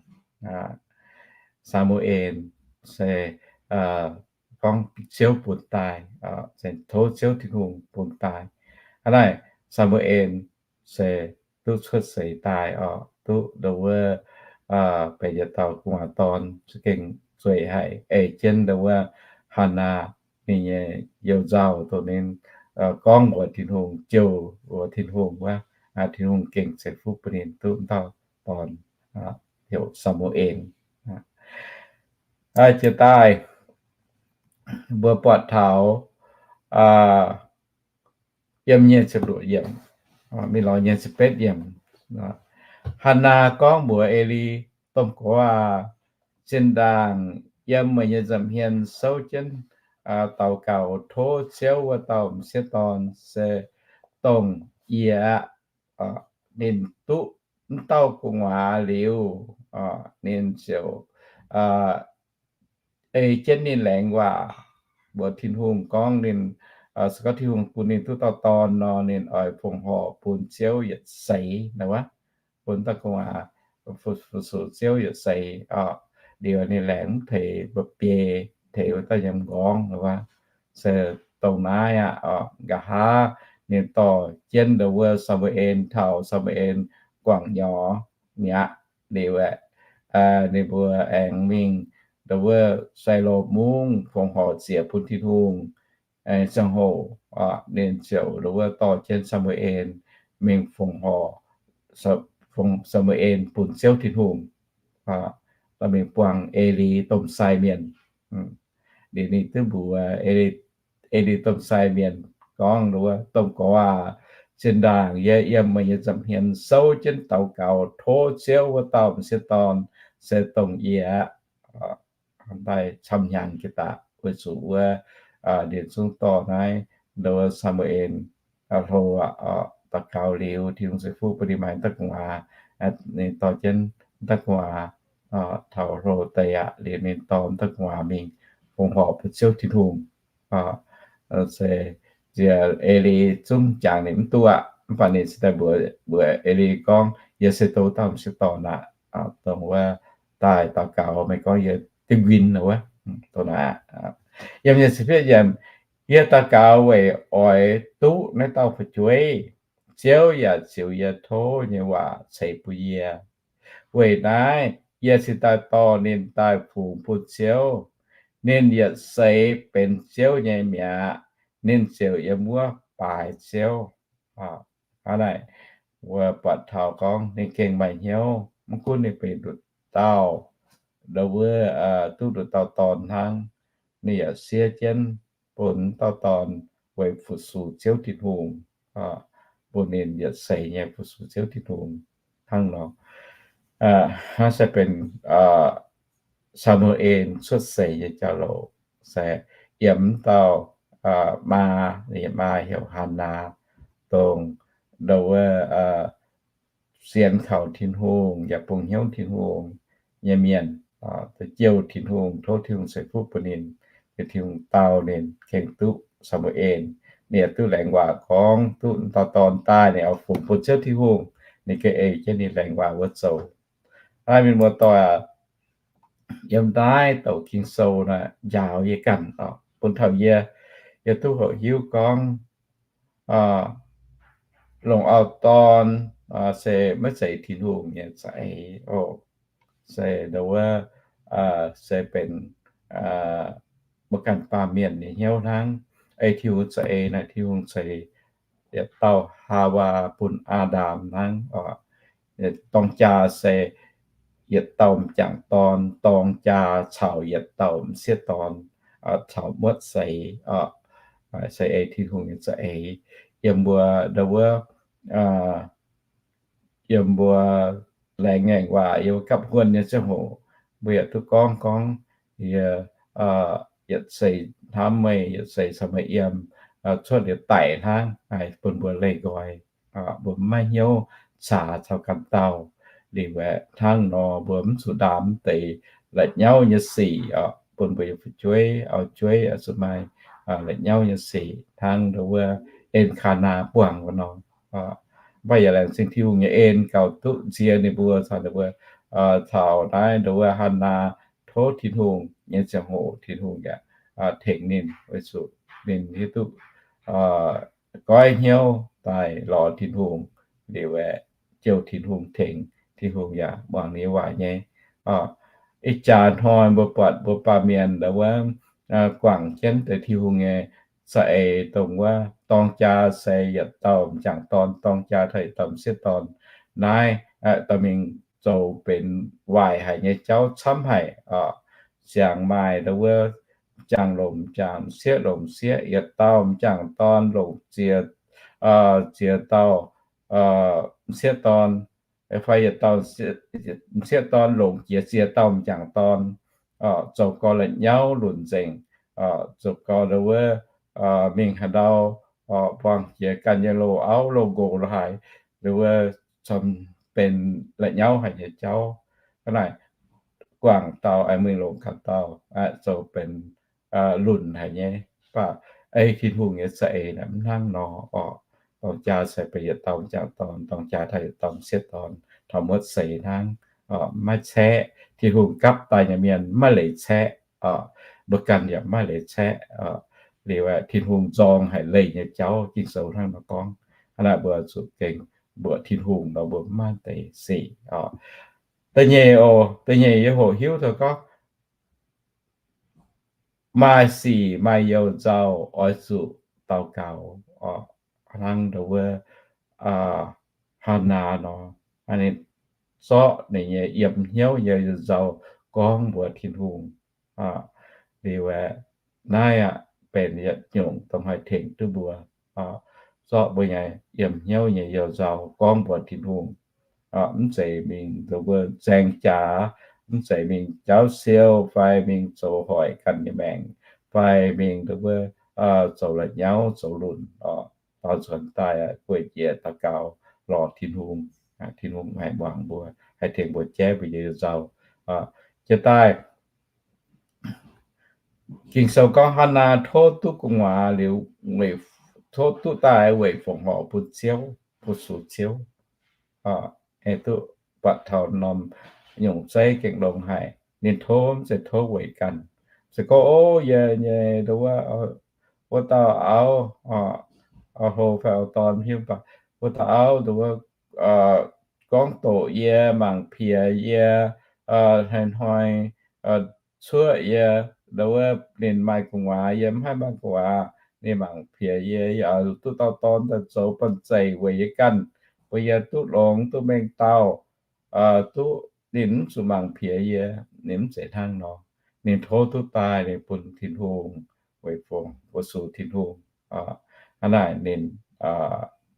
Saa^mu^en se gorngv Ziouv bun daaih, tov Ziouv Tin-Hungh bun daaih. Hnangv naaic, Saa^mu^en se duqv cuotv seix daaih oc, duqv dongh wuov benx yietc dauh gu'nguaaz dorn, za'gengh zueiz haic, ei jienv dongh wuov Hannaa ninh nyei you-nzauh, dongh ninh gorngv mbuox Tin-Hungh, jouh mbuox Tin-Hungh wuov, Tin-Hungh gengh ceix fuqv bun ninh duqv dauh dorn, heuc Saa^mu^en. Jiex daaih mbuo buatc taux yiem nyic ziepc luoqc yiemc mingh lorz nyic ziepc betv yiemc, Hannaa gorngv mbuox Eli, Domh gorx aac, zinh ndaangc yiem meih nyei nza'hmien souv jienv daux gaux tov Ziouv wuov dauh m'sieqv dorn se dongh yie aqv. Ninh duqv m'dauh gu'nguaaz liuz, Ninh ziouc ei jienv ninh laengz waac mbuox Tin-Hungh gorngv ninh, se gorngv Tin-Hungh bun ninh duqv dauh dorn nor, ninh oix fongc horc bun Ziouv yietc seix nor wuov, bun dauh gu'nguaaz fu-sux Ziouv yietc seix. Liuz ninh laengz mv teix mba'biei, teix wuov dauh nyiemc nqorngv nor wuov. Se dongh naaiv aqv. Nqa'haav ninh dorh jienv ndau wuov Saa^mu^en, taux Saa^mu^en guangc nyorx mi'aqv. Liuz aeqv, ninh mbuo aengx mingh ndau wuov Sailoh Mungv fongc horc ziec bun Tin-Hungh ziangh hoc, ninh ziouc ndau wuov dorh jienv Saa^mu^en mingh fongc horc, Saa^mu^en bun Ziouv Tin-Hungh, dorh mingh buangh Eli domh sai mienh. Liuz ninh duqv mbuox Eli domh sai mienh gorngv, Ndau wuov domh gorx aac, zinh ndaangc yie yiem meih nyei nza'hmien souv jienv daux gaux tov Ziouv wuov dauh m'sieqv dorn se dongh yie aqv. Daaih camv hnyangx jiex daaih weic zuqc wuov, ninh zungv dorh naaiv ndau wuov Saa^mu^en hlo aqv. Daux gaux liuz, Tin-Hungh ceix fuqv bun ninh maaih dauh gu'nguaaz. Ninh dorh jienv dauh gu'nguaaz taux hlo deix aqv. Liuz ninh dorh dauh gu'nguaaz mingh fongc horc bun Ziouv Tin-Hungh. Se nziex Eli zungv jangx ninh mv duqv aqv, mv baac ninh cingx daaih mbuox, mbuox Eli gorngv, Yie se dongh dauh m'sieqv dorn aqv, dongh wuov daaih daux gaux meih gorngv yie diuh nquin wuov, dongh naaiv. Yiem nyei ziepc fiev yiemc, Yie daux gaux weic oix duqv naaiv dauh fu'jueiv. Ziouv yaac ziux yie tov nyei waac ceix bun yie. Weic naaiv yie cingx daaih dorh ninh daaih fungx bun Ziouv. Ninh yietc seix benx Ziouv nyei mi'aqv. Ninh ziouc yiem wuov baaix Ziouv. Hnangv naaic, mbuo buatc taux gorngv ninh gengh maaih hnyouv, mv gunv ninh benx nduqc dauh, ndau wuov duqv nduqc dauh dorn hnangv, ninh yaac siev jienv bun dauh dorn weic fu-sux Ziouv Tin-Hungh, bun ninh yietc seix nyei fu-sux Ziouv Tin-Hungh hnangv nor. Hnangv se benx Saa^mu^en cuotv seix nyei jauv-louc, se yiem dauh maa, ninh maa heuc Hannaa, dongh ndau wuov sienx kaux Tin-Hungh yaac bungx hnyouv Tin-Hungh nyei mienh, jouh Tin-Hungh, tov Tin-Hungh ceix fuqv bun ninh, Tin-Hungh dau ninh gengh duqv Saa^mu^en. Ninh yaac duqv laengz waac gorngv duqv dauh dorn daaih, ninh oix fungx bun Ziouv Tin-Hungh. Ninh gengh ei jienv ninh laengz waac wuov zoux. Naaiv mienh muoz-doic aac, yiem naaiv douc Ging-Sou naaic njaaux yie ganh oc, bun taux yie, yie duqv hoqc hiuv gorngv longc auv-dorn se maiv zeiz Tin-Hungh nyei za'eix oc. Se ndau wuov, se benx mbuo ganh baamh mienh nyei hnyouv hnangv. Ei Tin-Hungh za'eix naaic, Tin-Hungh ceix yietc dauh Haawaa bun Aa^ndam hnangv. Dorng jaa se yietc dauh m'jangc dorn dorng jaa caux yietc dauh m'sieqv dorn, caux muotv seix, se ei Tin-Hungh nyei za'eix. Yiem mbuo ndau wuov, yiem mbuo laengz ngaengc waac, yiem gapv huon nyei ziangh hoc, mbuo yaac duqv gorngv gorngv, yie yietc seix hnamv meih, yietc seix caux meih yiem, cuotv liuz daic hnangv, bun mbuo leih nqoi. Mbuo maiv hnyouv caax caux ganh dauh. Liuz aeqv, hnangv nor mbuo mv zuqc ndaam deix la'nyauv nyei sic oc, bun mbuo nyei fu'jueiv, auv-jueiv zuqc maaih la'nyauv nyei sic hnangv ndau wuov En^kaa^naa buangh wuov nor. Mv baac yaac laengz zingh Tin-Hungh nyei en gauh duqv nzie ninh mbuo caux ninh mbuo, caux naaiv ndau wuov Hannaa tov Tin-Hungh nyei ziangh hoc, Tin-Hungh yaac tengx ninh weic zuqc ninh hiuv duqv goiv hnyouv daaih lorz Tin-Hungh. Liuz aeqv, jouh Tin-Hungh tengx, Tin-Hungh yaac muangx ninh nyei waac nyei. Ih jaax hnoi mbuo buatc mbuo baamh mienh ndau wuov guangc jienv deix Tin-Hungh nyei za'eix, dongh wuov dorng jaa se yietc dauh m'jangc dorn dorng jaa taux yietc dauh m'sieqv dorn. Naaiv dorh mingh zoux benx waaic haic nyei jauv camv haic. Ziangx maaih ndau wuov m'jangc longc m'jangc, m'sieqv longc m'sieqv, yietc dauh m'jangc dorn longc ziex, ziex dauh m'sieqv dorn, fai yietc dauh m'sieqv dorn longc jiex ziex dauh m'jangc dorn, zoux gau la'nyauv lunc nzengc, zoux gau ndau wuov mingh haaix ndau buangh jiex ganh nyei loz-auv loz-nqox lo haaix, ndau wuov benx la'nyauv haic nyei jauv. Hnangv naaic guangc dauh, mingh longc ganh dauh zoux benx lunc haic nyei. Mv baac ei Tin-Hungh nyei za'eix naaic mv hnangv nor orqc. Dorng jaa se benx yietc dorngx jangc dorn, dorng jaa taux yietc dorngx sieqv dorn, taux muotv seix hnangv. Maiv caeqv. Tin-Hungh gapv daaih nyei mienh maiv leiz caeqv. Mbuo ganh yaac maiv leiz caeqv. Liuz aeqv, Tin-Hungh nzorng haic leih nyei jauv, Ging-Sou hnangv nor gorngv. Hnangv naaic mbuo zuqc gengh mbuoqc Tin-Hungh nor mbuo maiv maaih deix sic. Da'nyeic oc, da'nyeic yie hoqc hiuv taux gorngv maaih sic maaih you-nzauh oix zuqc daux gaux. Hnangv ndau wuov Hannaa nor, ninh zorqv ninh nyei yiem hnyouv nyei you-nzauh gorngv mbuox Tin-Hungh. Liuz aeqv, naaiv aqv benx yietc nyungc dongh haih tengx duqv mbuo, zorqv mbuo nyei yiem hnyouv nyei you-nzauh gorngv mbuox Tin-Hungh. Mv zeiz mingh ndau wuov nzaeng jaax, mv zeiz mingh jauv siou fai mingh zoux hoic ganh nyei maengc, fai mingh ndau wuov zoux la'nyauv zoux lunc. Dorn zuonx daaih gueic jiex daux gaux lorz Tin-Hungh, Tin-Hungh haih muangx mbuo, haih tengx mbuo jaiv mbuo nyei you-nzauh. Jiex daaih Ging-Sou gorngv Hannaa tov duqv gu'nguaaz liuz, tov duqv daaih weic fongc horc bun Ziouv, fu-sux Ziouv. Duqv buatc taux norm nyungc zeiv gengh longx haic. Ninh tov mv zeiz tov weic ganh. Se gorngv, o, yie nyei ndau wuov, wuov dauh auv, auv hlo fai auv dorn hiuv baac, wuov dauh auv ndau wuov gorngv doqc yie, mangc piex yie, hnoi-hnoi cuoqv yie, ndau wuov ninh maaih gu'nguaaz yie mv haih maaih gu'nguaaz, ninh mangc piex yie, yie oix duqv dauh dorn daaih zoux banh zeic weic yie ganh, bun yie duqv longx, duqv mengh dauh, duqv ninh mv zuqc mangc piex yie. Ninh mv zeiz hnangv nor. Ninh tov duqv daaih ninh bun Tin-Hungh, weic fu-sux Tin-Hungh. Hnangv naaic ninh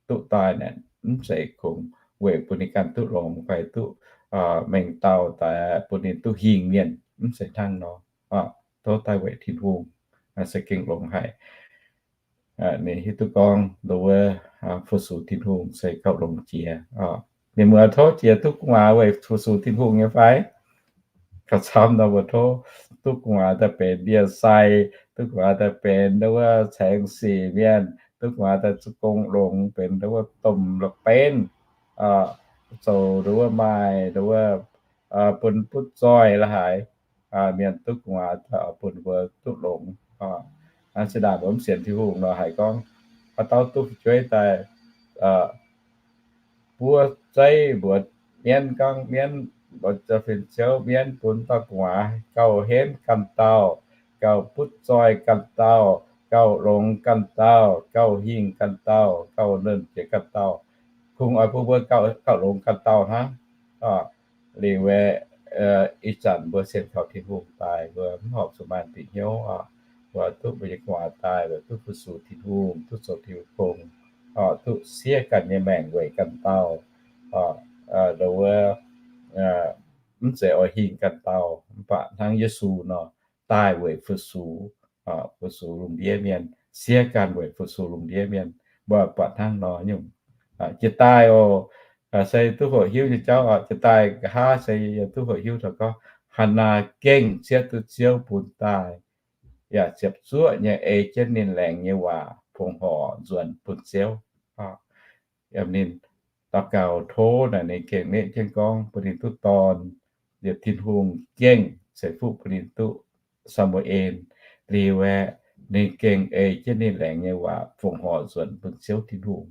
duqv daaih naaic mv zeiz kungx weic bun ninh ganh duqv longx fai duqv mengh dauh daaih bun ninh duqv hingh mienh, mv zeiz hnangv nor. Tov daaih weic Tin-Hungh, se gengh longx haic. Ninh hiuv duqv gorngv ndau wuov fu-sux Tin-Hungh se gauh longx jiex. Ninh muoz tov jiex duqv gu'nguaaz weic fu-sux Tin-Hungh nyei fai? Gauh camv nor mbuo tov duqv gu'nguaaz daaih benx ndie-sai, duqv gu'nguaaz daaih benx ndau wuov caengx sic mienh, duqv gu'nguaaz daaih zuqc gong longx benx ndau wuov domh la'benv, zoux ndau wuov maaih ndau wuov bun butv zoih la'haaix, mienh duqv gu'nguaaz daaih bun mbuo duqv longx. Naaiv se naaic mbuo mv sienx Tin-Hungh nor haiz gorngv haaix dauh duqv fu'jueiv daaih buov zeiv mbuox mienv, gorngv mienv mbuox za'gengh ziouv, mienv bun dauh gu'nguaaz gauh henv ganh dauh, gauh butv zoih ganh dauh, gauh longx ganh dauh, gauh hingh ganh dauh, gauh nernh jiex ganh dauh. Kungx oix bun mbuo gauh longx ganh dauh hnangv. Liuz aeqv, ih zanc mbuo sienx kaux Tin-Hungh daaih, mbuo mv horpc zuqc maaih bieqc hnyouv oc. Mbuo duqv mbuo nyei gu'nguaaz daaih, mbuo duqv fu-sux Tin-Hungh, duqv zoux Tin-Hungh gong, duqv siev ganh nyei maengc weic ganh dauh, ndau wuov mv zeiz oix hingh ganh dauh, mv baac hnangv Yesu nor, daaih weic fu-sux, fu-sux lungh ndiev mienh, siev ganh weic fu-sux lungh ndiev mienh. Mbuo buatc hnangv nor nyungc. Jiex daaih oc, se duqv hoqc hiuv nyei jauv oc. Jiex daaih nqa'haav se yie duqv hoqc hiuv taux gorngv Hannaa gengh cietv duqv Ziouv bun daaih, yaac ziepc zuoqv nyei ei jienv ninh laengz nyei waac fongc horc nzuonx bun Ziouv. Ninh daux gaux tov naaic ninh gengh neqv jienv gorngv bun ninh duqv dorn. Liuz Tin-Hungh gengh ceix fuqv bun ninh duqv Saa^mu^en. Liuz aeqv, ninh gengh ei jienv ninh laengz nyei waac fongc horc nzuonx bun Ziouv Tin-Hungh.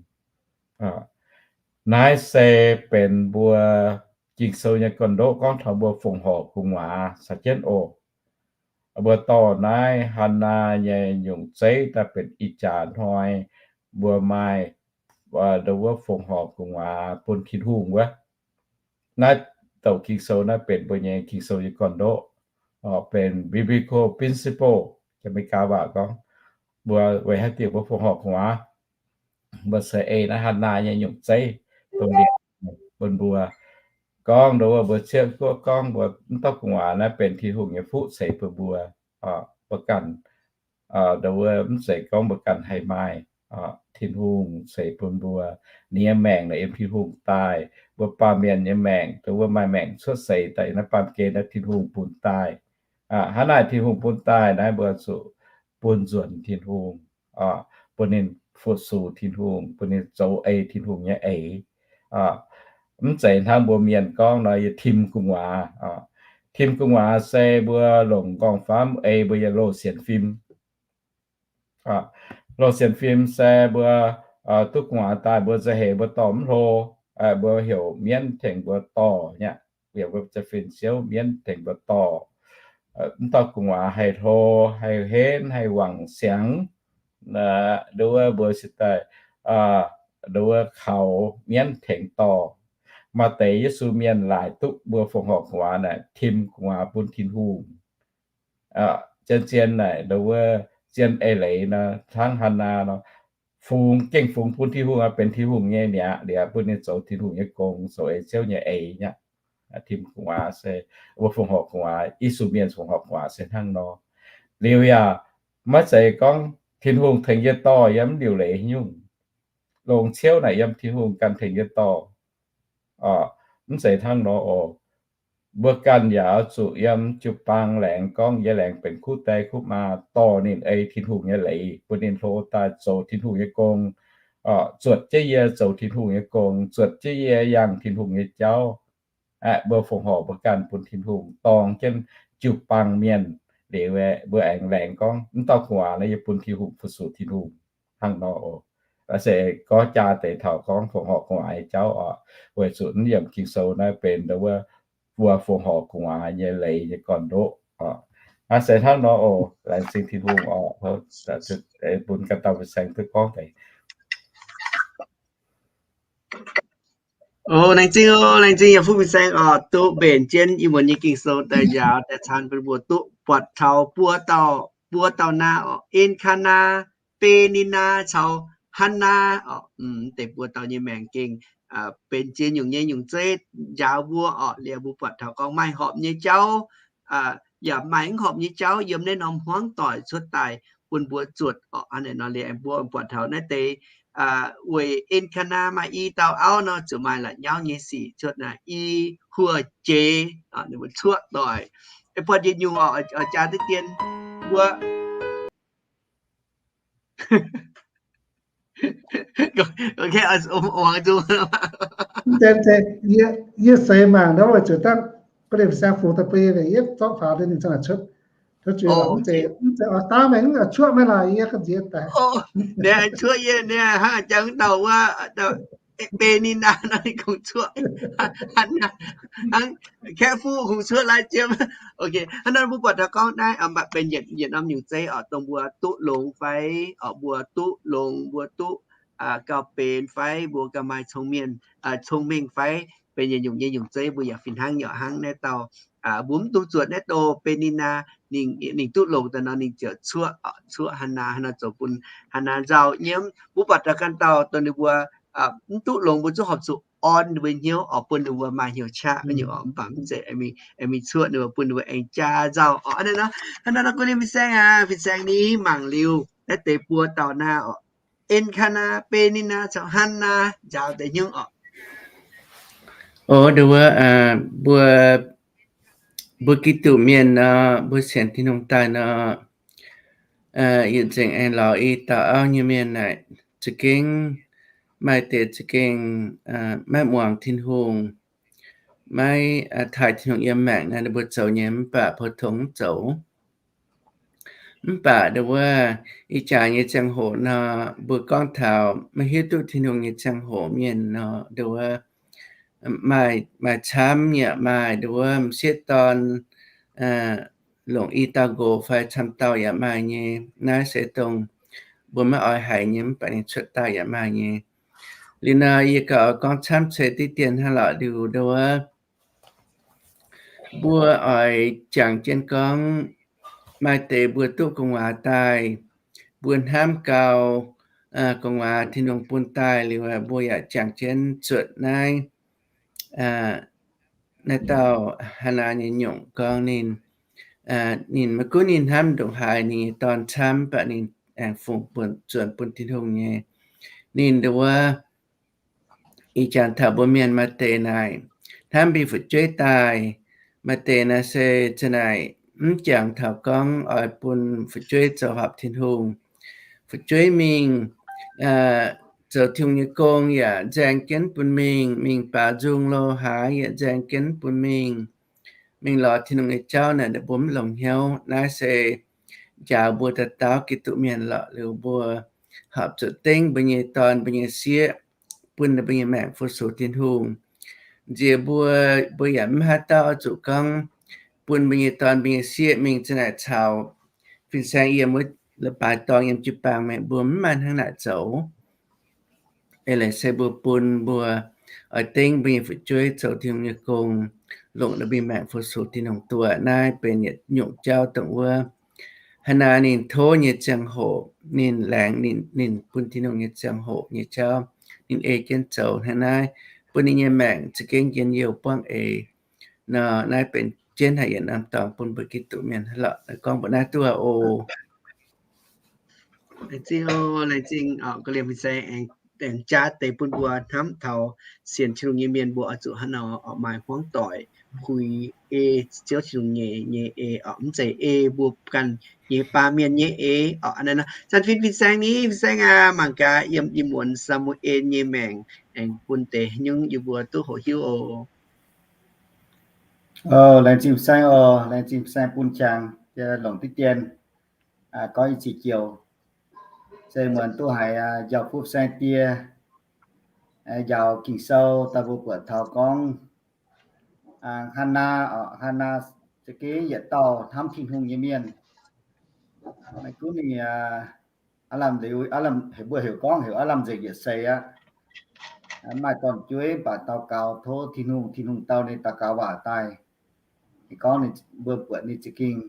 Naaiv se benx mbuo Ging-Sou nyei gorn-ndoqv gorngv taux mbuo fongc horc gu'nguaaz caux jienv oc. Mbuo dorh naaiv Hannaa nyei nyungc zeiv daaih benx ih jaax hnoi mbuo maaih ndau wuov fongc horc gu'nguaaz bun Tin-Hungh wuov. Naaiv douc Ging-Sou naaiv benx mbuo nyei Ging-Sou nyei gorn-ndoqv, benx biblical principle, Janx-Meigaa waac gorngv, mbuo weic haaix diuc mbuo fongc horc gu'nguaaz. Mbuo se ei naaiv Hannaa nyei nyungc zeiv dongh liepc bun mbuo, gorngv ndau wuov mbuo cieqv guoqv gorngv mbuo mv dauh gu'nguaaz naaiv benx Tin-Hungh nyei fuqv ceix bun mbuo. Mbuo ganh ndau wuov mv zeiz gorngv mbuo ganh haih maaih, Tin-Hungh ceix bun mbuo. Ninh nyei maengc naaic yiem Tin-Hungh daaih, mbuo baamh mienh nyei maengc, dongh wuov maaih maengc cuotv seix daaih naaiv baamh gen naaiv Tin-Hungh bun daaih. Hnangv naaiv Tin-Hungh bun daaih naaiv mbuo zuqc bun nzuonx Tin-Hungh, bun ninh fu-sux Tin-Hungh, bun ninh zoux ei Tin-Hungh nyei eix. Mv zeiz hnangv mbuo mienh gorngv nor, yie tim gu'nguaaz. Tim gu'nguaaz se mbuo longc nqorngv-famv ei mbuo yiem loz sienx fim. Loz sienx fim se mbuo duqv gu'nguaaz daaih mbuo za'heix mbuo dorh mv hlo, mbuo heuc mienv tengx mbuo dorh nyei, yaac mbuo za'fin siouv mienv tengx mbuo dorh. Mv dauh gu'nguaaz haih hlo, haih henv, haih wangc siangx, nduov mbuo se daaih, nduov kaux mienv tengx dorh. Maaih deix Yesu mienh laaic duqv mbuo fongc horc gu'nguaaz naaic tim gu'nguaaz bun Tin-Hungh. Zien-zien naaic nduov zien eix leiz nor, hnangv Hannaa nor, fungx, gengh fungx bun Tin-Hungh, benx Tin-Hungh nyei mi'aqv, liuz bun ninh zoux Tin-Hungh nyei gong, zoux ei Ziouv nyei eix nyei. Tim gu'nguaaz se, mbuo fongc horc gu'nguaaz, Yesu mienh fongc horc gu'nguaaz se hnangv nor. Liuz yaac maiv zeiz gorngv Tin-Hungh tengx yie dorh yiem mv liuc leiz nyungc. Longc ciouv naaic yiem Tin-Hungh ganh tengx yie dorh. Mv zeiz hnangv nor oc. Mbuo ganh yaac oix zuqc yiem jiu-baang laengz gorngv yie laengz benx kuv die kuv maa dorh ninh ei Tin-Hungh nyei leiz, bun ninh hlo daaih zoux Tin-Hungh nyei gong, zuotc jienv yie zoux Tin-Hungh nyei gong, zuotc jienv yie yangh Tin-Hungh nyei jauv. Aeqv, mbuo fongc horc mbuo ganh bun Tin-Hungh dorng jienv jiu-baang mienh liuz, mbuo aengx laengz gorngv mv dauh gu'nguaaz naaiv yie bun Tin-Hungh fu-sux Tin-Hungh hnangv nor oc. Se gorngv jaa deix taux gorngv fongc horc gu'nguaaz nyei jauv oc, weic zuqc naaiv yiemc Ging-Sou naaiv benx nduov wuov mbuo fongc horc gu'nguaaz nyei leiz nyei gorn-ndoqv oc. Aa, se hnangv nor oc. Laengz zingh Tin-Hungh oc, bun ganh dauh fin-saeng duqv gorngv deix. O, laengz zingh oc, laengz zingh yaac fuqv fin-saeng oc, duqv mbenc jienv ih muonz nyei Ging-Sou daaih njaaux daaih caan bun mbuo duqv buatc taux buo dauh, buo dauh naa oc, En^kaa^naa, Be^ni^naa caux Hannaa oc. Deix buo dauh nyei maengc gengh benx ziex nyungc nyei nyungc zeiv njaaux mbuo oc. Liuz mbuo buatc taux gorngv maaih horpc nyei jauv, yaac maaih mv horpc nyei jauv yiem naaiv norm hmuangv doic cuotv daaih bun mbuo zuotc oc. Hnangv naaiv nor liuz mbuo buatc taux naaiv deix weic En^kaa^naa maaih i dauh auv nor, ziouc maaih la'nyauv nyei sic cuotv naaic, i huoqv jeix, ninh mbuo cuoqv doic. Buatc yietc nyungc oc, jaa duqv dien mbuo Yie seix mangc ndau weic zuqc dangv ba'lienh saeng fungx daaih bun yie yietv zorqv faaux ninh caux naaic cuotv. Mv zeiz oix daav meih cuoqv meih laaix yie ga'nziex daaih. Cuoqv yie niaa, hnangv jangx dauh wuov, Be^ni^naa nor ninh kungx cuoqv, hnangv Kaeqv Fuqv kungx cuoqv Laaix Jiem. Hnangv naaiv mbuo buatc taux gorngv naaiv benx yietc norm nyungc zeiv oc, dongh mbuo duqv longx fai, oc, mbuo duqv longx, mbuo duqv gauh benx fai, mbuo gauh maaih cong-mengh, cong-mengh fai, benx yietc nyungc nyei nyungc zeiv mbuo yaac fih hnangv nyei oc. Hnangv naaiv dauh mbuo mv dungx zuotc naaiv dauh Be^ni^naa, ninh duqv longx daaih nor ninh ziouc cuoqv, cuoqv Hannaa, Hannaa zoux bun Hannaa nzauh nyiemv. Mbuo buatc taux ganh dauh dongh ninh mbuo mv duqv longx mbuo zungv horpc zuqc orn ninh mbuo hnyouv oc, bun ninh mbuo maaih hnyouv qaqv nyungc oc, mv baac mv zeiz aengx mingh cuoqv ninh mbuo, bun ninh mbuo aengx jaa nzauh oc. Hnangv naaiv nor, hnangv naaiv nor gunv ninh fin-saeng aac, fin-saeng ni mangc liuz naaiv deix buo dauh naa oc, En^kaa^naa, Be^ni^naa caux Hannaa njaaux deix hnyouv oc. O, nduov, mbuo, mbuo Giduc mienh nor, mbuo sienx Tin-Hungh daaih nor, yietc nzengc aengx lorz i dauh auv nyei mienh naaic, za'gengh maaih deix za'gengh maiv muangx Tin-Hungh, maiv taaih Tin-Hungh yiem maengc naaiv, ninh mbuo zoux nyei mv baac pou-tong mv zoux. Mv baac nduov, ih jaax nyei ziangh hoc nor, mbuo gorngv taux maiv hiuv duqv Tin-Hungh nyei ziangh hoc mienh nor, nduov, maaih, maaih camv yaac maaih, nduov, m'sieqv dorn longc i dauh nqox fai camv dauh yaac maaih nyei. Naaiv se dongh mbuo maiv oix haiz nyei, mv baac ninh cuotv daaih yaac maaih nyei. Liuz nor yie gauh gorngv camv ceix diqv dien hnangv lorqc. Liuz nduov, mbuo oix jangx jienv gorngv, maaih deix mbuo duqv gu'nguaaz daaih, mbuo hnamv gau gu'nguaaz Tin-Hungh bun daaih liuz, mbuo yaac jangx jienv zuotc naaiv, naaiv dauh Hannaa nyei nyungc gorngv ninh, ninh maiv gunv ninh hnamv ndongc haaix ninh nyei dorn camv, mv baac ninh aengx fungx nzuonx bun Tin-Hungh nyei. Ninh nduov, ih jangx taux mbuo mienh maaih deix naaic hnamv mbuo nyei fu'jueiv daaih. Maaih deix naaic se za'naaic mv jangx taux gorngv oix bun fu'jueiv zoux horpc Tin-Hungh. Fu'jueiv mingh zoux Tin-Hungh nyei gong yaac nzaeng jienv bun mingh, mingh baaux nzung lo haaix yaac nzaeng jienv bun mingh, mingh lorz Tin-Hungh nyei jauv naaic, ninh mbuo mv longc hnyouv. Naaiv se njaaux mbuo dauh dauh Giduc mienh lorqc. Liuz mbuo horpc zuqc dengv mbuo nyei dorn mbuo nyei sieqv bun ninh mbuo nyei maengc fu-sux Tin-Hungh. Nziex mbuo, mbuo yaac mv haaix dauh oix zuqc gorngv bun mbuo nyei dorn mbuo nyei sieqv mingh za'naaic caux fin-saeng yiem wuov leiz-baaix dorngx yiem jiu-baang maengx, mbuo mv maaih hnangv naaic zoux. Eix leiz se mbuo bun mbuo oix dengv mbuo nyei fu'jueiv zoux Tin-Hungh nyei gong, longc ninh mbuo nyei maengc fu-sux Tin-Hungh duqv. Naaiv benx yietc nyungc jauv dongh wuov Hannaa ninh tov nyei ziangh hoc, ninh laengz ninh, ninh bun Tin-Hungh nyei ziangh hoc nyei jauv, ninh ei jienv zoux hnangv naaiv, bun ninh nyei maengc za'gengh njien-youh buangv eix. Nor naaiv benx jienv haic yietc norm dorngx bun mbuo Giduc mienh lorqc. Gorngv mbuox naaiv duqv oc. Laengz zingh oc, laengz zingh oc, ga'liemh fin-saeng aengx jaav deix bun mbuo hnamv taux sienx Tin-Hungh nyei mienh mbuo oix zuqc hnangv nor oc, maaih hmuangv doic puix ei Ziouv Tin-Hungh nyei, nyei ei oc, mv zeiz ei mbuo ganh nyei baamh mienh nyei ei oc. Aa, zanc fin, fin-saeng ni, fin-saeng aac, mangc gaax yiem, yiem muonz Saa^mu^en nyei maengc aengx bun deix nyungc yie mbuo duqv hoqc hiuv oc. Laengz zingh fin-saeng oc, laengz zingh fin-saeng bun qangx longc diqv dien gorngv i ziex joux. Se muonz duqv haiz njaaux fuqv fin-saeng die njaaux Ging-Sou daaih mbuo buatc taux gorngv Hannaa, Hannaa za'gengh yietc dauh hnamv Tin-Hungh nyei mienh. Maiv gunv ninh aav lamh liuz, aav lamh heuc, mbuo heuc gorngv heuc aav lamh nzengc yietc seix aqv. Maaih dorn-jueiv mv baac daux gaux tov Tin-Hungh, Tin-Hungh dau ninh daux gaux waac daaih. Ninh gorngv ninh, mbuo buatc ninh za'gengh,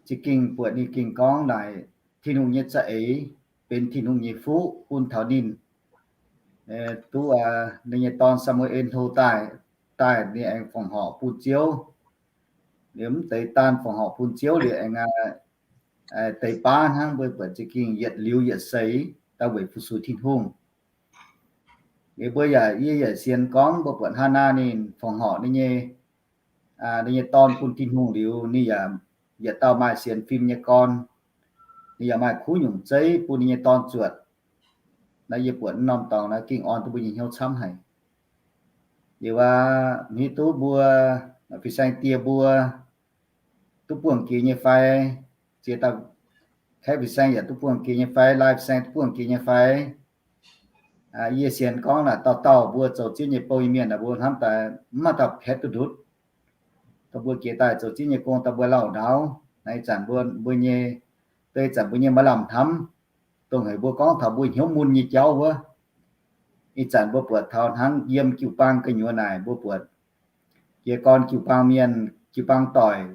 za'gengh buatc ninh gengh gorngv naaic Tin-Hungh nyei za'eix benx Tin-Hungh nyei fuqv bun taux ninh. Duqv ninh nyei dorn Saa^mu^en hlo daaih, daaih ninh aengx fongc horc bun Ziouv. Liuz mv deix daan fongc horc bun Ziouv liuz aengx deix baav hnangv, mbuo buatc za'gengh yietc liuz yietc seix daaih weic fu-sux Tin-Hungh. Liuz mbuo yaac, yie yaac sienx gorngv mbuo buatc Hannaa ninh fongc horc ninh nyei, ninh nyei dorn bun Tin-Hungh liuz, ninh yaac yietc dauh maaih sienx fim nyei gorn. Ninh yaac maaih kuv nyungc zeiv bun ninh nyei dorn zuotc. Naaiv yie buatc norm dorngx naaiv gengh orn duqv mbuo nyei hnyouv camv haic. Liuz aav hiuv duqv mbuo fin-saeng die mbuo duqv buangh jiex nyei fai, ziex dauh kaeqv fin-saeng yaac duqv buangh jiex nyei fai, laai fin-saeng duqv buangh jiex nyei fai. Yie sienx gorngv naaic dauh dauh mbuo zoux Ziouv nyei bou nyei mienh naaic, mbuo hnamv daaih mv maaih dauh kaeqv duqv ndutv. Dongh mbuo jiex daaih zoux Ziouv nyei gong daaih mbuo lauh ndaauv naaiv, ih zanc mbuo, mbuo nyei, deix zanc mbuo nyei maaih lamh hnamv, dongh heuc mbuo gorngv taux mbuo hnyouv mun nyei jauv wuov. Ih zanc mbuo buatc taux hnangv yiem jiu-baang gu'nyuoz naaic, mbuo buatc jiez gorn jiu-baang mienh, jiu-baang doic,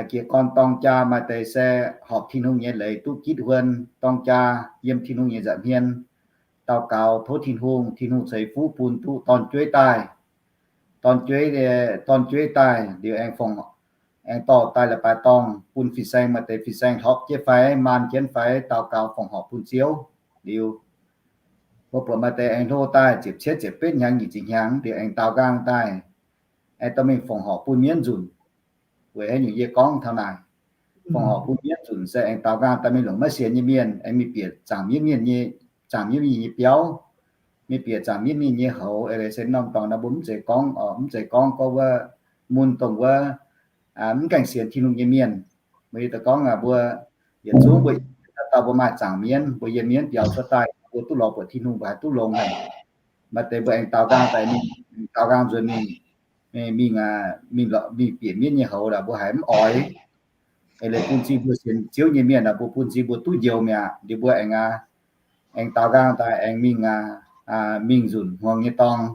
jiez gorn dorng jaa, maaih deix se horpc Tin-Hungh nyei leiz duqv gitv huon, dorng jaa yiem Tin-Hungh nyei nza'hmien, daux gaux tov Tin-Hungh, Tin-Hungh ceix fuqv bun duqv dorn-jueiv daaih. Dorn-jueiv, dorn-jueiv daaih liuz aengx fongc, aengx dorh daaih leiz-baaix dorngh bun fin-saeng, maaih deix fin-saeng hlorpv jienv fai, maan jienv fai, daux gaux fongc horc bun Ziouv. Liuz mbuo buatc maaih deix aengx hlo daaih ziepc cietv ziepc betv hnyangx nyic ziepc hnyangx liuz aengx daaux nqaang daaih, aengx dorh mingh fongc horc bun mienv nzunc. Weic haaix nyungc yie gorngv taux naaic, fongc horc bun mienv nzunc se aengx daaux nqaang daaih mingh longc maiv sienx nyei mienh, aengx mingh bieqc zaangc mienv mienh nyei, zaangc mienv mienh nyei biauv, mingh bieqc zaangc mienv mienh nyei houx. Eix leiz se norm dorngx naaiv mbuo mv zeiz gorngv, mv zeiz gorngv gorngv wuov mun dongh wuov mv gaengh sienx Tin-Hungh nyei mienh. Mbuo yie daaih gorngv aac, mbuo yietc zungv mbuo, dauh dauh mbuo maaih zaangc mienv, mbuo yiem mienv biaux cuotv daaih, mbuo duqv lorz buatc Tin-Hungh mbuo haih duqv longx haic. Maaih deix mbuo aengx daaux nqaang daaih mingh, daaux nqaang nzuonx mingh, mingh, mingh, mingh bieqc mienv nyei houx laaix mbuo haiz mv oix. Eix leiz bun cing mbuo sienx Ziouv nyei mienh aac, mbuo bun cing mbuo duqv njoux mi'aqv. Liuz mbuo aengx, aengx daaux nqaang daaih aengx mingh, mingh nzunc hmuangx nyei dorngx,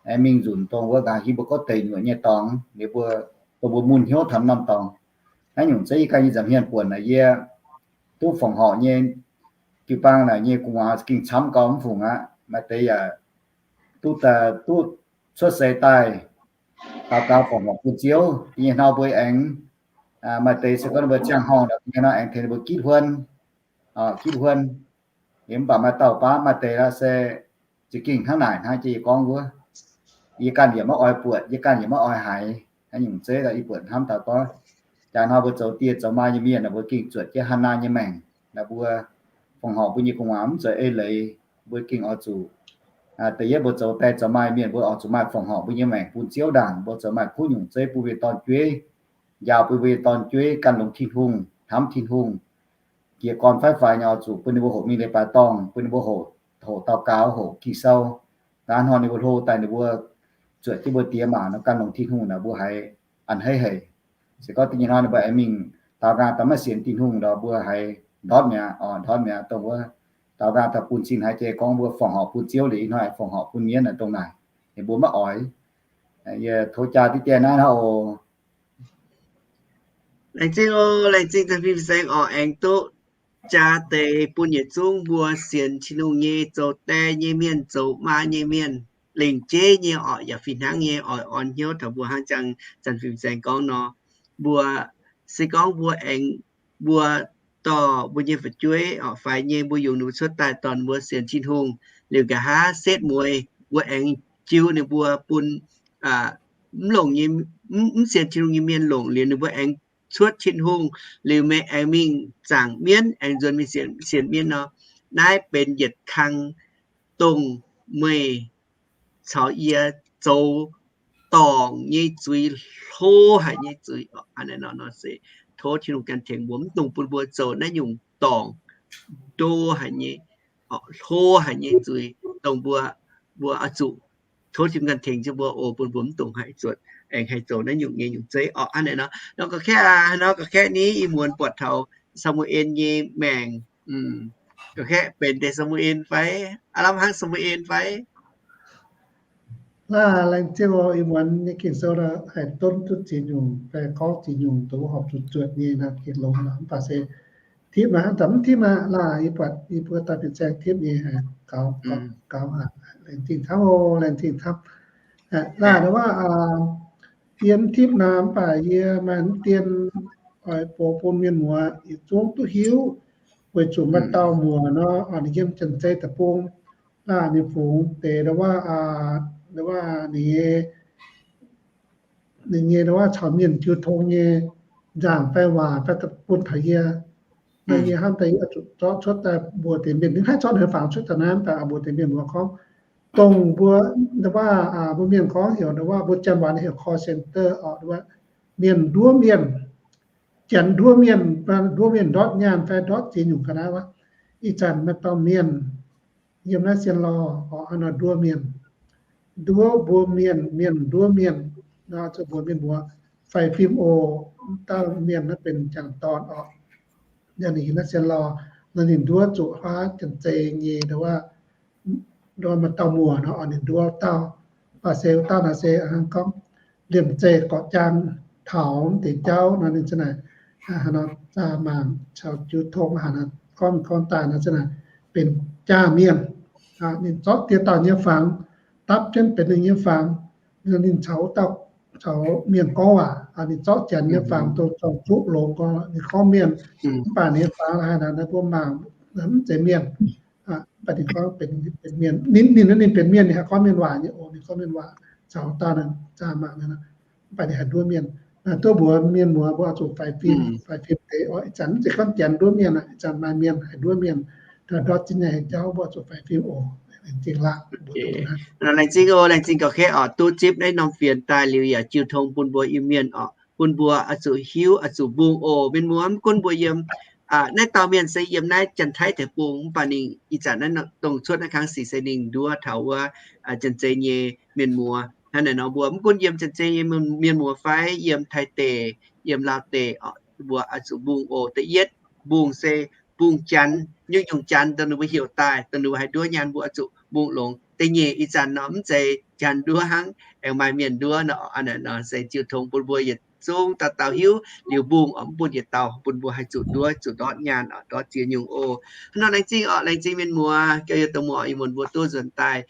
aengx mingh nzunc dongh wuov nqa'haav hingv mbuo gorngv deic nyuoqc nyei dorngx. Liuz mbuo, dongh mbuo mun hnyouv taux norm dorngx. Naaiv nyungc zeiv yie ganh nyei nza'hmien buonc naaic yie duqv fongc horc nyei jiu-baang naaic nyei gu'nguaaz ging camv gau mv fungc aqv. Maaih deix yaac duqv, duqv cuotv seix daaih daaux gaux fongc horc bun Ziouv. Da'nyeic hnoi mbuo aengx, maaih deix se gorngv mbuo ziangh horngh naaic, da'nyeic hnoi aengx tengx ninh mbuo gitv huon, gitv huon. Yie mv baac maaih dauh baav maaih deix la'se Za'gengh hnangv naaic hnangv jiex yie gorngv wuov, yie ganh yaac maiv oix buatc, yie ganh yaac maiv oix haiz. Hnangv nyungc zeiv yie buatc hnamv taux gorngv, jaax hnoi mbuo zoux die zoux maa nyei mienh, mbuo gengh zuotc jienv haaix nor nyei maengc, naaic mbuo fongc horc mbuo nyei gu'nguaaz mv zeiz eix leiz, mbuo gengh oix zuqc, da'yietv mbuo zoux die zoux maa mienh, mbuo oix zuqc maaih fongc horc mbuo nyei maengc bun Ziouv ndaangc. Mbuo zoux maaih kuv nyungc zeiv bun mbuo nyei dorn-jueiv, njaaux bun mbuo nyei dorn-jueiv gan longx Tin-Hungh, hnamv Tin-Hungh, jiez gorn faix-faix nyei oix zuqc bun ninh mbuo hoqc mingh leiz-baaix dorngh, bun ninh mbuo hoqc, hoqc daux gaux, hoqc Ging-Sou. Gaax hnoi ninh mbuo hlo daaih ninh mbuo zuotc jienv mbuo diex maac nor gan longx Tin-Hungh naaic mbuo haiz a'hneiv haic. Se gorngv da'nyeic hnoi ninh mbuo aengx mingh daaux nqaang daaih maiv sienx Tin-Hungh nor mbuo haiz ndortv mi'aqv, ndortv mi'aqv. Dongh wuov daaux nqaang daaih bun cing haiz jiex gorngv mbuo fongc horc bun Ziouv liuz, ih hnoi fongc horc bun mienh naaic dongh naaic, ninh mbuo maiv oix. Yie tov jaa diqv die naaiv hnangv oc. Laengz zingh oc, laengz zingh Zanh Fim Saeng oc, aengx duqv jaa deix bun yietc zungv mbuo sienx Tin-Hungh nyei, zoux die nyei mienh, zoux maa nyei mienh, lengc jeiv nyei oc, yaac fih hnangv nyei oix orn hnyouv taux mbuo hnangv jang Zanh Fim Saeng gorngv nor, mbuo se gorngv mbuo aengx, mbuo dorh mbuo nyei fu'jueiv oc faix nyei, mbuo yungz ninh mbuo cuotv daaih dorh mbuo sienx Tin-Hungh liuz, nqa'haav setv mueiz mbuo aengx jiu ninh mbuo bun mv longc nyei, mv sienx Tin-Hungh nyei mienh longc liuz ninh mbuo aengx cuotv Tin-Hungh liuz, meih aengx mingh zaangc mienv, aengx nzuonx mingh sienx mienv nor, naaiv benx yietc kang dongh meih caux yie zoux dorngc nyei zuiz, hlo haic nyei zuiz. Hnangv naaiv nor se tov Tin-Hungh ganh tengx mbuo, mv dungx bun mbuo zoux naaiv nyungc dorngc, ndo haic nyei, hlo haic nyei zuiz, dongh mbuo, mbuo oix zuqc tov Tin-Hungh ganh tengx jienv mbuo oc, bun mbuo mv dungx haih zuotc, aengx haih zoux naaiv nyungc nyei nyungc zeiv orqc. Hnangv naaiv nor, nor ga'kaeqv aqv, nor ga'kaeqv ni, ih muonz buatc taux Saa^mu^en nyei maengc, ga'kaeqv benx deix Saa^mu^en fai, aav lamh hnangv Saa^mu^en fai. Laah, laengz zingh oc, ih muonz nyei Ging-Sou haih donv duqv ziex nyungc fai gorngv ziex nyungc dongh wuov horpc zuqc zuotc nyei naaiv gengh longx aqv. Mv baac se tipv naaiv, mv baac mv tipv aqv. Laah, yie buatc yie mbuo daaih fin-saeng tipv nyei, gaux, gaux aqv. Laengz zingh camv oc, laengz zingh camv. Laah, ndau wuov, yie mv tipv naaic, mv baac yie maaih mv dien oix box bun mienh muoz yietc zungv duqv hiuv, weic zuqc maaih dauh muoc nor, ninh yiem Janx-Zei deic-bung, laah, ninh fungx deix ndau wuov, ndau wuov ninh nyei, ninh nyei ndau wuov caux mienh jiu tong nyei nzaangc fai waac fai bun taux yie. Naaiv yie hnamv daaih yie zuqc zorqv cuotv daaih mbuox deix mienh, ninh haih zorqv ninh fangx cuotv daaih naaiv, mv baac mbuox deix mienh muoz gorngv, dongh mbuo ndau wuov, mbuo mienh gorngv heuc ndau wuov, mbuo Janx waac ninh heuc call center orqc, ndau wuov mienh nduov mienh, Janx nduov mienh, nduov mienh ndortv nyaanh fai ndortv ziex nyungc ga'naaiv wuov. Ih zanc maaih dauh mienh yiem naaiv Sien-Lorh orqc, hnangv nor nduov mienh, nduov mbuo mienh, mienh nduov mienh, nor zuqc mbuox mienh muoz faix fim oc. Dauh mienh naaiv benx jangc dorn orqc. Ninh yiem naaiv Sien-Lorh nor, ninh nduov zuqc haav Janx-Zei nyei ndau wuov, maaih dauh muoc nor, ninh nduov dauh. Mv baac se wuov dauh naaic se hnangv gorngv liemh zeih gorqv jaang taux deix jauv nor, ninh ziouc naaic, haaix nor zaah mangc caux jiu tong haaix nor, gorngv gorngv daaih nor ziouc naaic benx jaa-mienh. Ninh zorqv diex dauh nyei fangx dapv jienv benx ninh nyei fangx. Ninh caux dauh, caux mienh gorngv waac, ninh zorqv Janx nyei fangx dongh zorng-zuqv longx gorngv, ninh gorngv mienh, mv baac ninh nyei fangx haaix nor mbuo mangc mv zeiz mienh. Mv baac ninh gorngv benx, benx mienh, ninh, ninh, ninh benx mienh, ninh haih gorngv mienh waac nyei oc, ninh gorngv mienh waac caux dauh naaic zaah mangc, mv baac ninh haih nduov mienh. Duqv mbuox mienh muoz mbuo oix zuqc faix fim, faix fim deix oc. Ih zanc mv zeiz gorngv Janx nduov mienh aqv, ih zanc maaih mienh haih nduov mienh, ndortv zinh nyeic jauv mbuo oix zuqc faix fim oc. Laengz zingh oc, laengz zingh gauh kaeqv oc, duqv zipv naaiv norm fienx daaih liuz yaac jiu tong bun mbuo Iu-Mienh oc, bun mbuo oix zuqc hiuv, oix zuqc mbungh oc. Mienh muoz, mv gunv mbuo yiem naaiv dauh mienh se yiem naaiv Janx-Taiv deic-bung, mv baac ninh ih zanc naaiv dongh cuotv naaiv kangv sic se ninh nduov taux wuov Janx-Zei nyei mienh muoz. Hnangv naaic nor mbuo mv gunv yiem Janx-Zei nyei mienh muoz fai yiem Taiv deic, yiem Laauv deic, mbuo oix zuqc mbungh oc. Da'yietv mbungh se mbungh Janx, nyungc-nyungc Janx dongh ninh mbuo heuc daaih, dongh ninh mbuo haih nduov nyaanh, mbuo oix zuqc mbungh longx. Da'nyeic, ih zanc nor mv zeiz Janx nduov hnangv, aengx maaih mienh nduov nor. Hnangv naaic nor se jiu tong bun mbuo yietc zungv dauh dauh hiuv liuz mbungh oc, mv bun yietc dauh, bun mbuo haih zuqc nduov, zuqc ndortv nyaanh oc, ndortv ziex nyungc oc. Hnangv nor laengz zingh oc, laengz zingh mienh muoz, gauh yie dongh muoc ih muonz mbuo duqv nzuonx daaih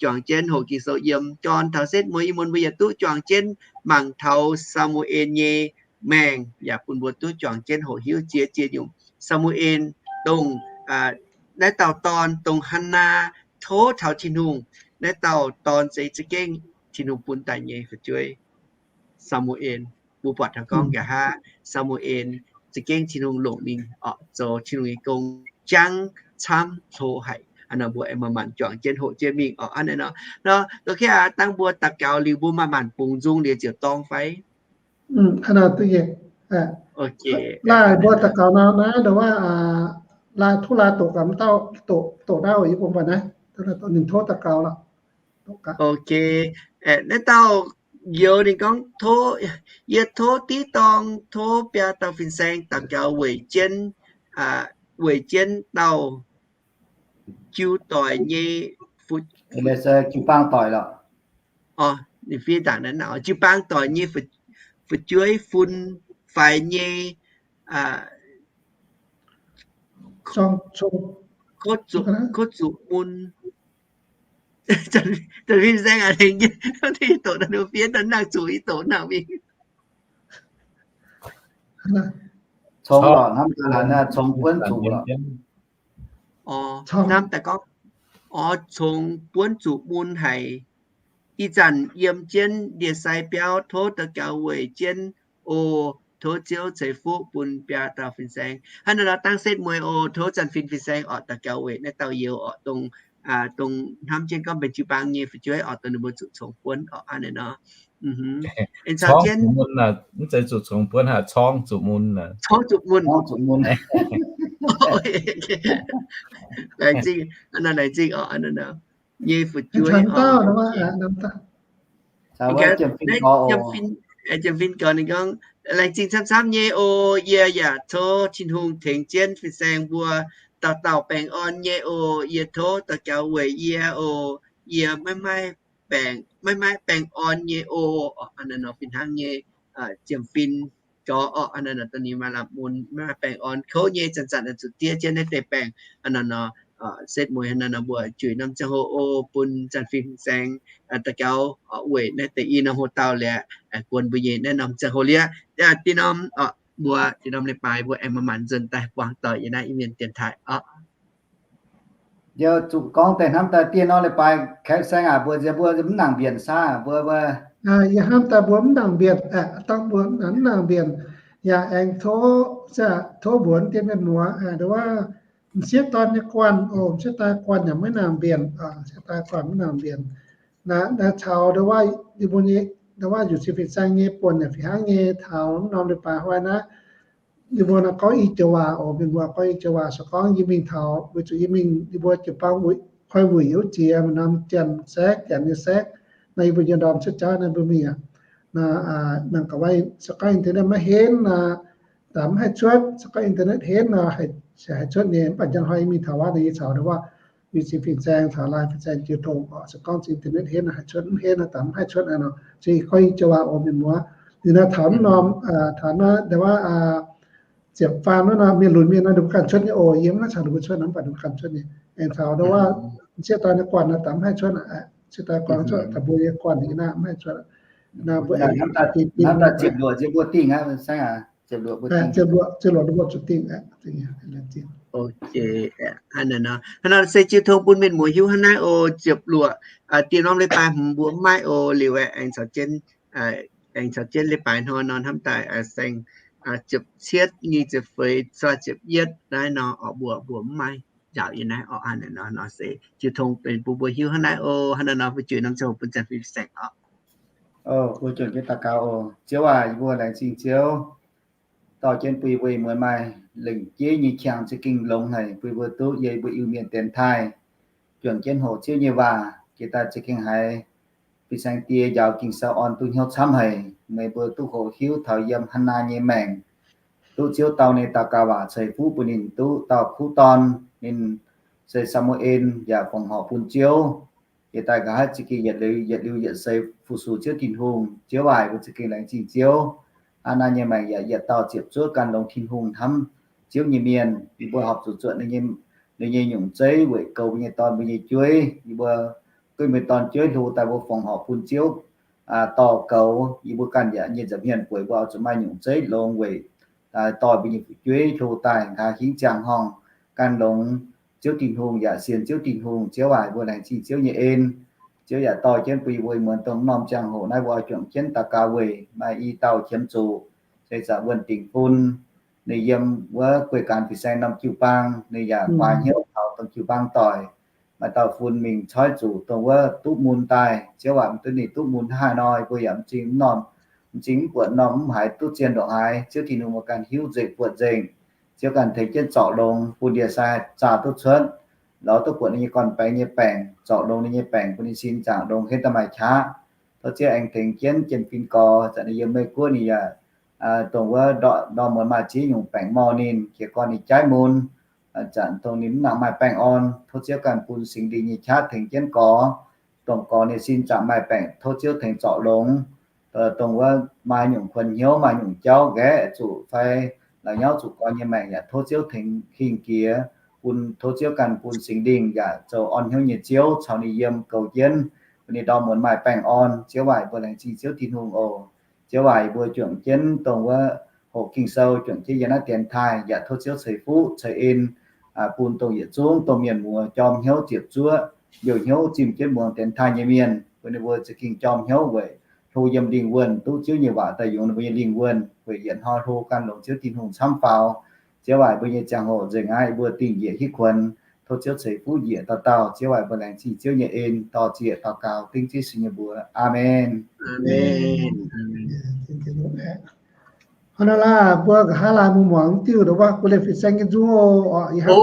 juangc jienv hoqc Ging-Sou yiem. Jorn taux setv mueiz ih muonz mbuo yaac duqv juangc jienv mangc taux Saa^mu^en nyei maengc, yaac bun mbuo duqv juangc jienv hoqc hiuv ziex ziex nyungc Saa^mu^en, dongh naaiv dauh dorn, dongh Hannaa, tov taux Tin-Hungh, naaiv dauh dorn se za'gengh Tin-Hungh bun daaih nyei fu'jueiv, Saa^mu^en. Mbuo buatc taux gorngv nqa'haav Saa^mu^en za'gengh Tin-Hungh longc ninh oc zoux Tin-Hungh nyei gong jangv camv hlo haic. Hnangv naaic mbuo aengx manc-manc juangc jienv hoqc jienv mingh oc. Hnangv naaic nor, nor, ok aac, dangh mbuo daux gaux liuz mbuo manc-manc bungx nzung liuz ziouc dorng fai? Laaih mbuo daux gaux nor naaiv, ndo wuov, laaih tov laaih doqc gaax dauh, doqc naaiv oc, yie bun mbuo naaiv, ninh tov daux gaux lorqc. Ok, naaiv dauh youz ninh gorngv, tov, yie tov div dorng tov biaa dauh fin-saeng daux gaux weic jienv, weic jienv dauh jiu doic nyei, jiu-baang doic lorqc. Jiu-baang doic nyei fu'jueiv fun faix nyei, kov zuqc mun. Fin-saeng aac, doqc naaiv fiev nangc zuqc i doqc nangc mingh. Hnamv daaih gorngv, orv, congx buonv zuqc mun haic. Ih zanc yiem jienv ndie sai biauv tov daux gaux weic jienv oc. Tov Ziouv ceix fuqv bun biaa dauh fin-saeng. Hnangv naaiv nor dangh setv mueiz oc. Tov zanc fin fin-saeng orqc daux gaux weic naaiv dauh youz orqc, dongh, dongh hnamv jienv gorngv benx jiu-baang nyei fu'jueiv orqc, dongh ninh mbuo zuqc congx buonv orqc. Hnangv naaiv nor, aengx caux jienv, mv zeiz zuqc congx buonv, corngv zuqc mun, corngv zuqc mun. Laengz zingh, laengz zingh orqc, nyei fu'jueiv. Jiem-fin gorx ninh gorngv, laengz zingh camv-camv nyei oc. Yie yaac tov Tin-Hungh tengx jienv fin-saeng mbuo dauh dauh baengh orn nyei oc. Yie tov daux gaux weic yie oc. Yie maiv maaih baengh, maiv maaih baengh orn nyei oc. Hnangv naaiv nor fih hnangv nyei, jiem-fin gorx orqc. Hnangv naaiv nor dongh ninh maaih lamh mun, maiv maaih baengh orn kouv nyei, zanc-zanc zuqc diev jienv naaiv deix baengh. Hnangv naaiv nor, setv mueiz hnangv naaiv nor mbuo juix norm ziangh hoc oc, bun zanc fin-saeng daux gaux weic naaiv deix i norm hoc dauh liuz, guon mbuo nyei naaiv norm ziangh hoc liuz, dieh norm, mbuo dieh norm leiz-baaix mbuo aengx manc-manc nzuonx daaih buangh doic yiem naaiv Iu-Mienh dienx taaih orqc. Yie zuqc gorngv deix hnamv daaih dieh norm leiz-baaix, kaeqv saeng aac, mbuo nziex mbuo mv nangc mbienc saah, mbuo, mbuo. Yie hnamv daaih mbuo mv nangc mbienc, dangh mbuo mv nangc mbienc, yaac aengx tov, tov mbuox dien mienh muoz, ndo wuov, m'sieqv dorn nyei guanh oc, m'sieqv dorn guanh yaac maiv nangc mbienc, m'sieqv dorn guanh maiv nangc mbienc. Naaiv caux ndo wuov, yie mbuo nyei, ndo wuov, yuc cin fin-saeng nyei buonc yaac fih hnangv nyei taux norm leiz-baaix hnoi naaiv. Yie mbuo naaiv gorngv i joux waac oc, mienh muoz, gorngv i joux waac se gorngv yie mingh taux, weic zuqc yie mingh yie mbuo jiu-baang wuic, koi wuic yietc ziex, maaih norm Janx saengv, Janx nyei saengv, naaiv yie mbuo nyei ndorm cuotv jauv naaiv mbuo mingh aqv. Naaiv, mangc gaax, se gorngv internet maiv henv nor, daaih mv haih cuotv. Se gorngv internet henv nor, haih cuotv nyei. Mv baac njang hnoi yie mingh taux wuov, yie caux ndo wuov, yuc cin fin-saeng caux laai fin-saeng jiu tong oc. Se gorngv internet henv nor haih cuotv, mv henv nor daaih mv haih cuotv aqv nor. Se gorngv i joux waac oc, mienh muoz. Liuz naaiv taux norm, taux naaiv ndo wuov, ziepc faam naaiv nor, mienh lunx mienh nor ninh mbuo ganh cuotv nyei oc. Yie mv haih caux ninh mbuo cuotv nor, mv baac ninh mbuo ganh cuotv nyei. Aengx taux ndo wuov, m'sieqv dorn nyei guanh nor daaih mv haih cuotv aqv. M'sieqv dorn guanh cuotv, daaih mbuo nyei guanh yie naaiv mv haih cuotv. Naaiv mbuo aengx hnamv daaih ziepc luoqc, ziepc mbuo dingh aqv, ziepc luoqc mbuo zuqc dingh aqv. Hnangv naaiv nor se jiu tong bun mienh muoz hiuv hnangv naaiv oc. Ziepc luoqc, dieh norm leiz-baaix hmz mbuo mv maaih oc. Liuz aengx caux jienv, aengx caux jienv leiz-baaix hnoi nor hnamv daaih saeng, ziepc cietv, nyic ziepc feix, ziepc yietv naaiv nor orqc, mbuo, mbuo mv maaih njaaux yiem naaiv orqc. Hnangv naaiv nor nor se jiu tong benx bun mbuo hiuv hnangv naaiv oc. Hnangv naaiv nor mbuo juix norm ziangh hoc bun zanc fin-saeng orqc. Mbuo juangc jienv daux gaux oc. Ziouv aac, yie mbuo laengz zingh Ziouv dorh jienv bun yie mbuo ih muonz maaih lengc jeiv nyei qangx za'gengh longx haic, bun yie mbuo duqv yie mbuo Iu-Mienh dienx taaih juangc jienv hoqc Ziouv nyei waac. Jiex daaih za'gengh haiz fin-saeng die njaaux Ging-Sou orn duqv hnyouv camv haic, meih mbuo duqv hoqc hiuv taux yiem Hannaa nyei maengc, duqv Ziouv dau ninh daux gaux waac ceix fuqv bun ninh duqv dauh kuv dorn. Ninh se Saa^mu^en yaac fongc horc bun Ziouv. Jiex daaih nqa'haav za'gengh yietc liuz yietc liuz yietc seix fu-sux Ziouv Tin-Hungh. Ziouv aac, mbuo za'gengh laengz zingh Ziouv. Hannaa nyei maengc yaac yietc dauh ziepc zuoqv gan longx Tin-Hungh hnamv Ziouv nyei mienh. Yie mbuo horpc zuqc zuotc ninh nyei nyungc zeiv weic goux mbuo nyei dorn mbuo nyei jueiv. Yie mbuo gunv mbuo nyei dorn jueiv hlo daaih mbuo fongc horc bun Ziouv dorh goux. Yie mbuo ganh yaac nyei nza'hmien bueix mbuo oix zuqc maaih nyungc zeiv longx weic dorh mbuo nyei fu'jueiv hlo daaih nqa'haav hingv ziangh horngh gan longx Ziouv Tin-Hungh yaac sienx Ziouv Tin-Hungh. Ziouv aac, mbuo laengz zingh Ziouv nyei en. Ziouv yaac dorh jienv bun yie mbuo muonz dongh norm ziangh hoc naaiv mbuo oix juangc jienv daux gaux weic maaih i dauh qiemx zuqc, se Zangc Wuonh Dingc Fun. Ninh yiem wuov Guei Gaanx Fin-Saeng norm jiu-baang, ninh yaac guaax hnyouv taux dongh jiu-baang doic. Maaih dauh fun mingh coiv zuqc dongh wuov duqv mun daaih. Ziouv aac, mv duqv ninh duqv mun haaix nor, mbuo yaac m'zing m'normh, m'zing mv buatc m'normh mv haiz duqv zien ndongc haaix. Ziouv Tin-Hungh mbuo ganh hiuv nzengc buatc nzengc. Ziouv ganh tengx jienv zorc longx bun ndie-sai zaah duqv cuotv, lorz duqv buatc ninh nyei gorn-baengx nyei baengc, zorc longx ninh nyei baengc bun ninh sin zaangc longx henv daaih maaih qaqv. Tov Ziouv aengx tengx jienv Jien Fin Gorx, zanc ninh yiem Meiv Guoqv ninh yaac dongh wuov ndorm muonz maaih ziex nyungc baengc mor ninh, jiez gorn ninh jaiv mun, zanc dongh ninh mv nangc maaih baengh orn. Tov Ziouv ganh bun Singx Lingh nyei qaqv tengx jienv Gorx, dongh Gorx ninh sin zaangc maaih baengc tov Ziouv tengx zorc longx. Dongh wuov maaih nyungc kuonx hnyouv, maaih nyungc jauv nqaeqv zuqc fai la'nyauv zuqc gorn nyei maengc yaac tov Ziouv tengx hingh jiex, bun tov Ziouv ganh bun Singx Lingh yaac zoux orn hnyouv nyei Ziouv caux ninh yiem goux jienv, bun ninh ndorm muonz maaih baengh orn. Ziouv aac, mbuo laengz zingh Ziouv Tin-Hungh oc. Ziouv aac, mbuo juangc jienv dongh wuov hoqc Ging-Sou, juangc jienv yiem naaiv dienx taaih yaac tov Ziouv ceix fuqv ceix en bun dongh yietc zungv dongh mienh muoz jorm hnyouv ziepc zuoqv, youh hnyouv zimh jienv muangx dienx taaih nyei mienh, bun ninh mbuo za'gengh jorm hnyouv weic hlo yiem lingh wuonh, duqv Ziouv nyei waac daaih yungz ninh mbuo nyei lingh wuonh, weic yietc hnoi hlo ganh longx Ziouv Tin-Hungh camv faaux. Ziouv aac, mbuo nyei ziangh hoc nzengc aqv, mbuo dingh njiec hitv kuonx. Tov Ziouv ceix fuqv njiec dauh dauh. Ziouv aac, mbuo laengz zingh Ziouv nyei en, dor-ziec daux gaux dengv Yesu nyei mbuox. Aamen. Hnangv naaiv laah, mbuo nqa'haav laanh mbuo muangx diuh ndongc wuov guei liemh fin-saeng nyei nzung oc. Yie hnangv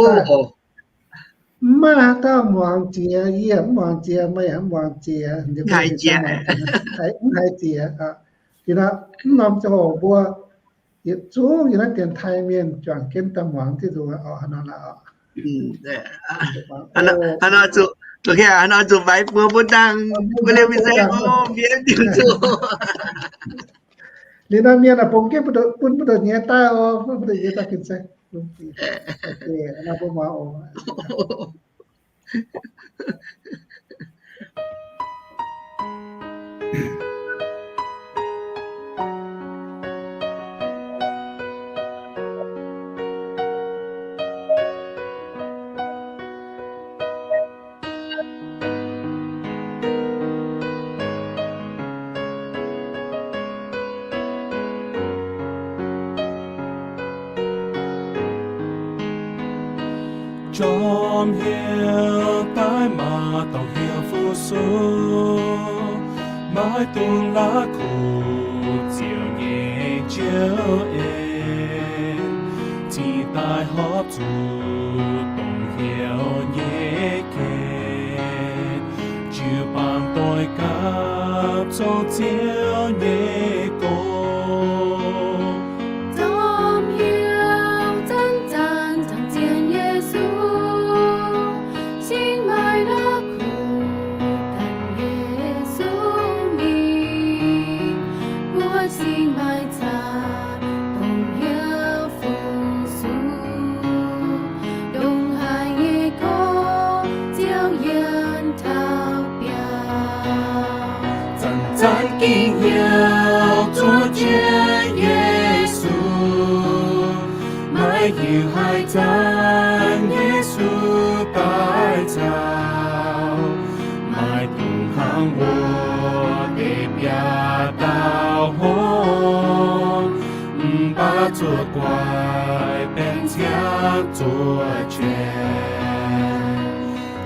mv maaih haaix dauh muangx jiex, yie yaac mv muangx jiex, meih yaac mv muangx jiex, mv haiz jiex. Liuz nor, mv norm ziangh hoc mbuo yietc zungv yiem naaiv dienx taaih mienh juangc jienv daaih muangx diuh nzung oc. Hnangv naaiv laah oc. Hnangv nor zuqc faix buoz mbuo dangh, mbuo liemh fin-saeng oc, mienh diuh nzung. Liuz nor mienh aah, bungx jienv bun mbuo doic nyei daaih oc, bun mbuo doic nyei daaih fin-saeng. Jorm hnyouv daaih maaih dorngx hnyouv fu-sux, maiv dungx la'kuqv ziouc nyei Ziouv en, cingx daaih horpc zuqc dongh hnyouv nyei gen, jiu-baang doix gapv zoux Ziouv nyei gong. Jorm hnyouv zanc-zanc tangx zien Yesu, singx maaih la'kuqv daaih Yesu mingh, mbuo singx maaih caax dongh hnyouv fu-sux, ndongc haaix nyei gorx Ziouv yiem taux biauv. Zanc-zanc gengh hnyouv zuov jienv Yesu, maiv hiuv haaix zanc Yesu daaih caux, maaih dungx hnangv wuov deix biaav dauh hngongx, mv baac zuov guaix benx ziangh zuov jueih.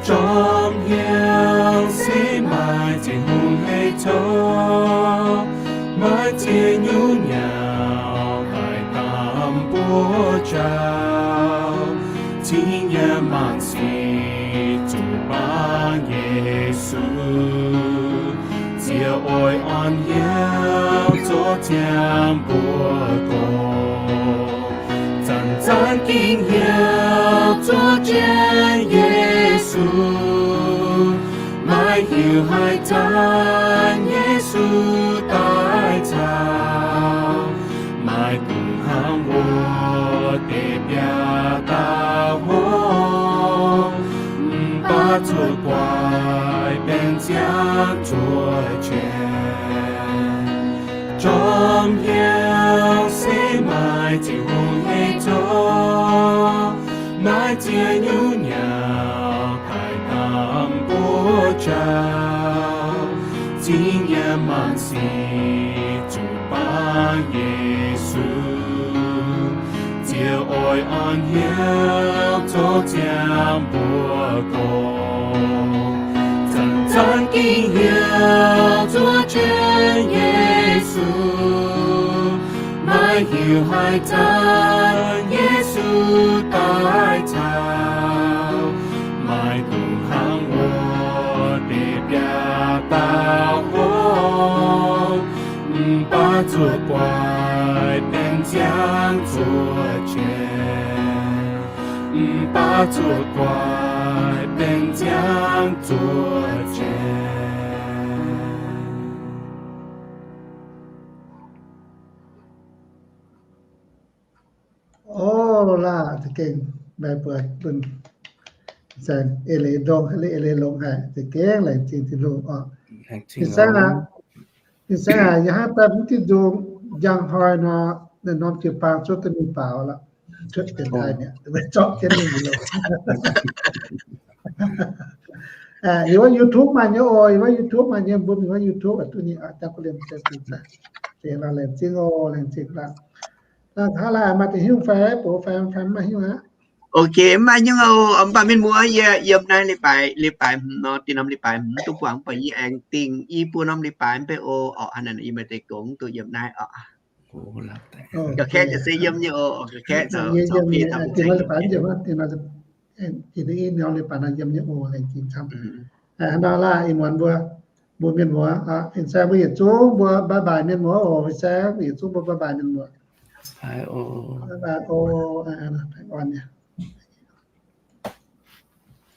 Jorm hnyouv se maaih ziex hungh hei zoux, maaih ziex nyungc nyauv daaih damh mbuo jauv, cingx yiem maanc sic zuqc bangc Yesu, Ziouv oix orn hnyouv zuov ziangh mbuo gorx. Zanc-zanc gengh hnyouv zuov jienv Yesu, maiv hiuv haaix zanc Yesu daaih caux, maaih dungx hnangv wuov deix biaav dauh hngongx, mv baac zuov guaix benx ziangh zuov jueih. Jorm hnyouv se maaih ziex hungh hei zoux, maaih ziex nyungc nyauv Zinh yiem maanc sic zuqc baav Yesu, ziouc oix orn hnyouv zoux ziangh mbuo gorngv. Zanc-zanc gengh heuc zuov jienv Yesu, maiv hiuv haaix zanc Yesu daaih caux, maaih dongh hnangv wuov deix biaa dauh hlo, mv baac zuoqc guaix benx ziangh zuoqc jiex, mv baac zuoqc guaix benx ziangh zuoqc jiex. O, laaih za'gengh meih mbuo bun saeng eix leiz ndongc haaix, eix leiz longx haic, za'gengh laengz zingh Tin-Hungh oc. Fin-saeng aac, fin-saeng aac, yie hnamv daaih mv diuh nzung njang hnoi nor, naaiv norm jiu-baang zuov duqv mingh baaux lorqc, cuotv jienv daaih mi'aqv, zorqv jienv mingh loh. Yie wuov YouTube maaih nyei oc, yie wuov YouTube maaih nyei, mbuo mingh wuov YouTube duqv nyei oc, dangh kuv liemh zingh, laengz zingh oc, laengz zingh lorqc. Hnangv naaic maaih deix hiuv fai, bov fai, fai mv maaih hiuv aqv. Ok, mv maaih nyungc oc. Mv baac mienh muoz, yie yiem naaiv leiz-baaix, leiz-baaix hmz nor, da'nyeic norm leiz-baaix hmz duqv buangh, mv baac yie aengx dingh i buo norm leiz-baaix mv bei oc. Orqc, haaix nor yie maaih deix gongx duqv yiem naaiv oc. Ga'kaeqv se yiem nyei oc, ga'kaeqv caux caux bih taux mbuo ceng. Norm leiz-baaix nor yiem nyei oc, laengz zingh camv. Hnangv naaiv laaih ih muonz mbuo, mbuo mienh muoz, fin-saeng mbuo yietc zungv mbuo bye bye mienh muoz oc, fin-saeng mbuo yietc zungv mbuo bye bye mienh muoz. Bye bye oc.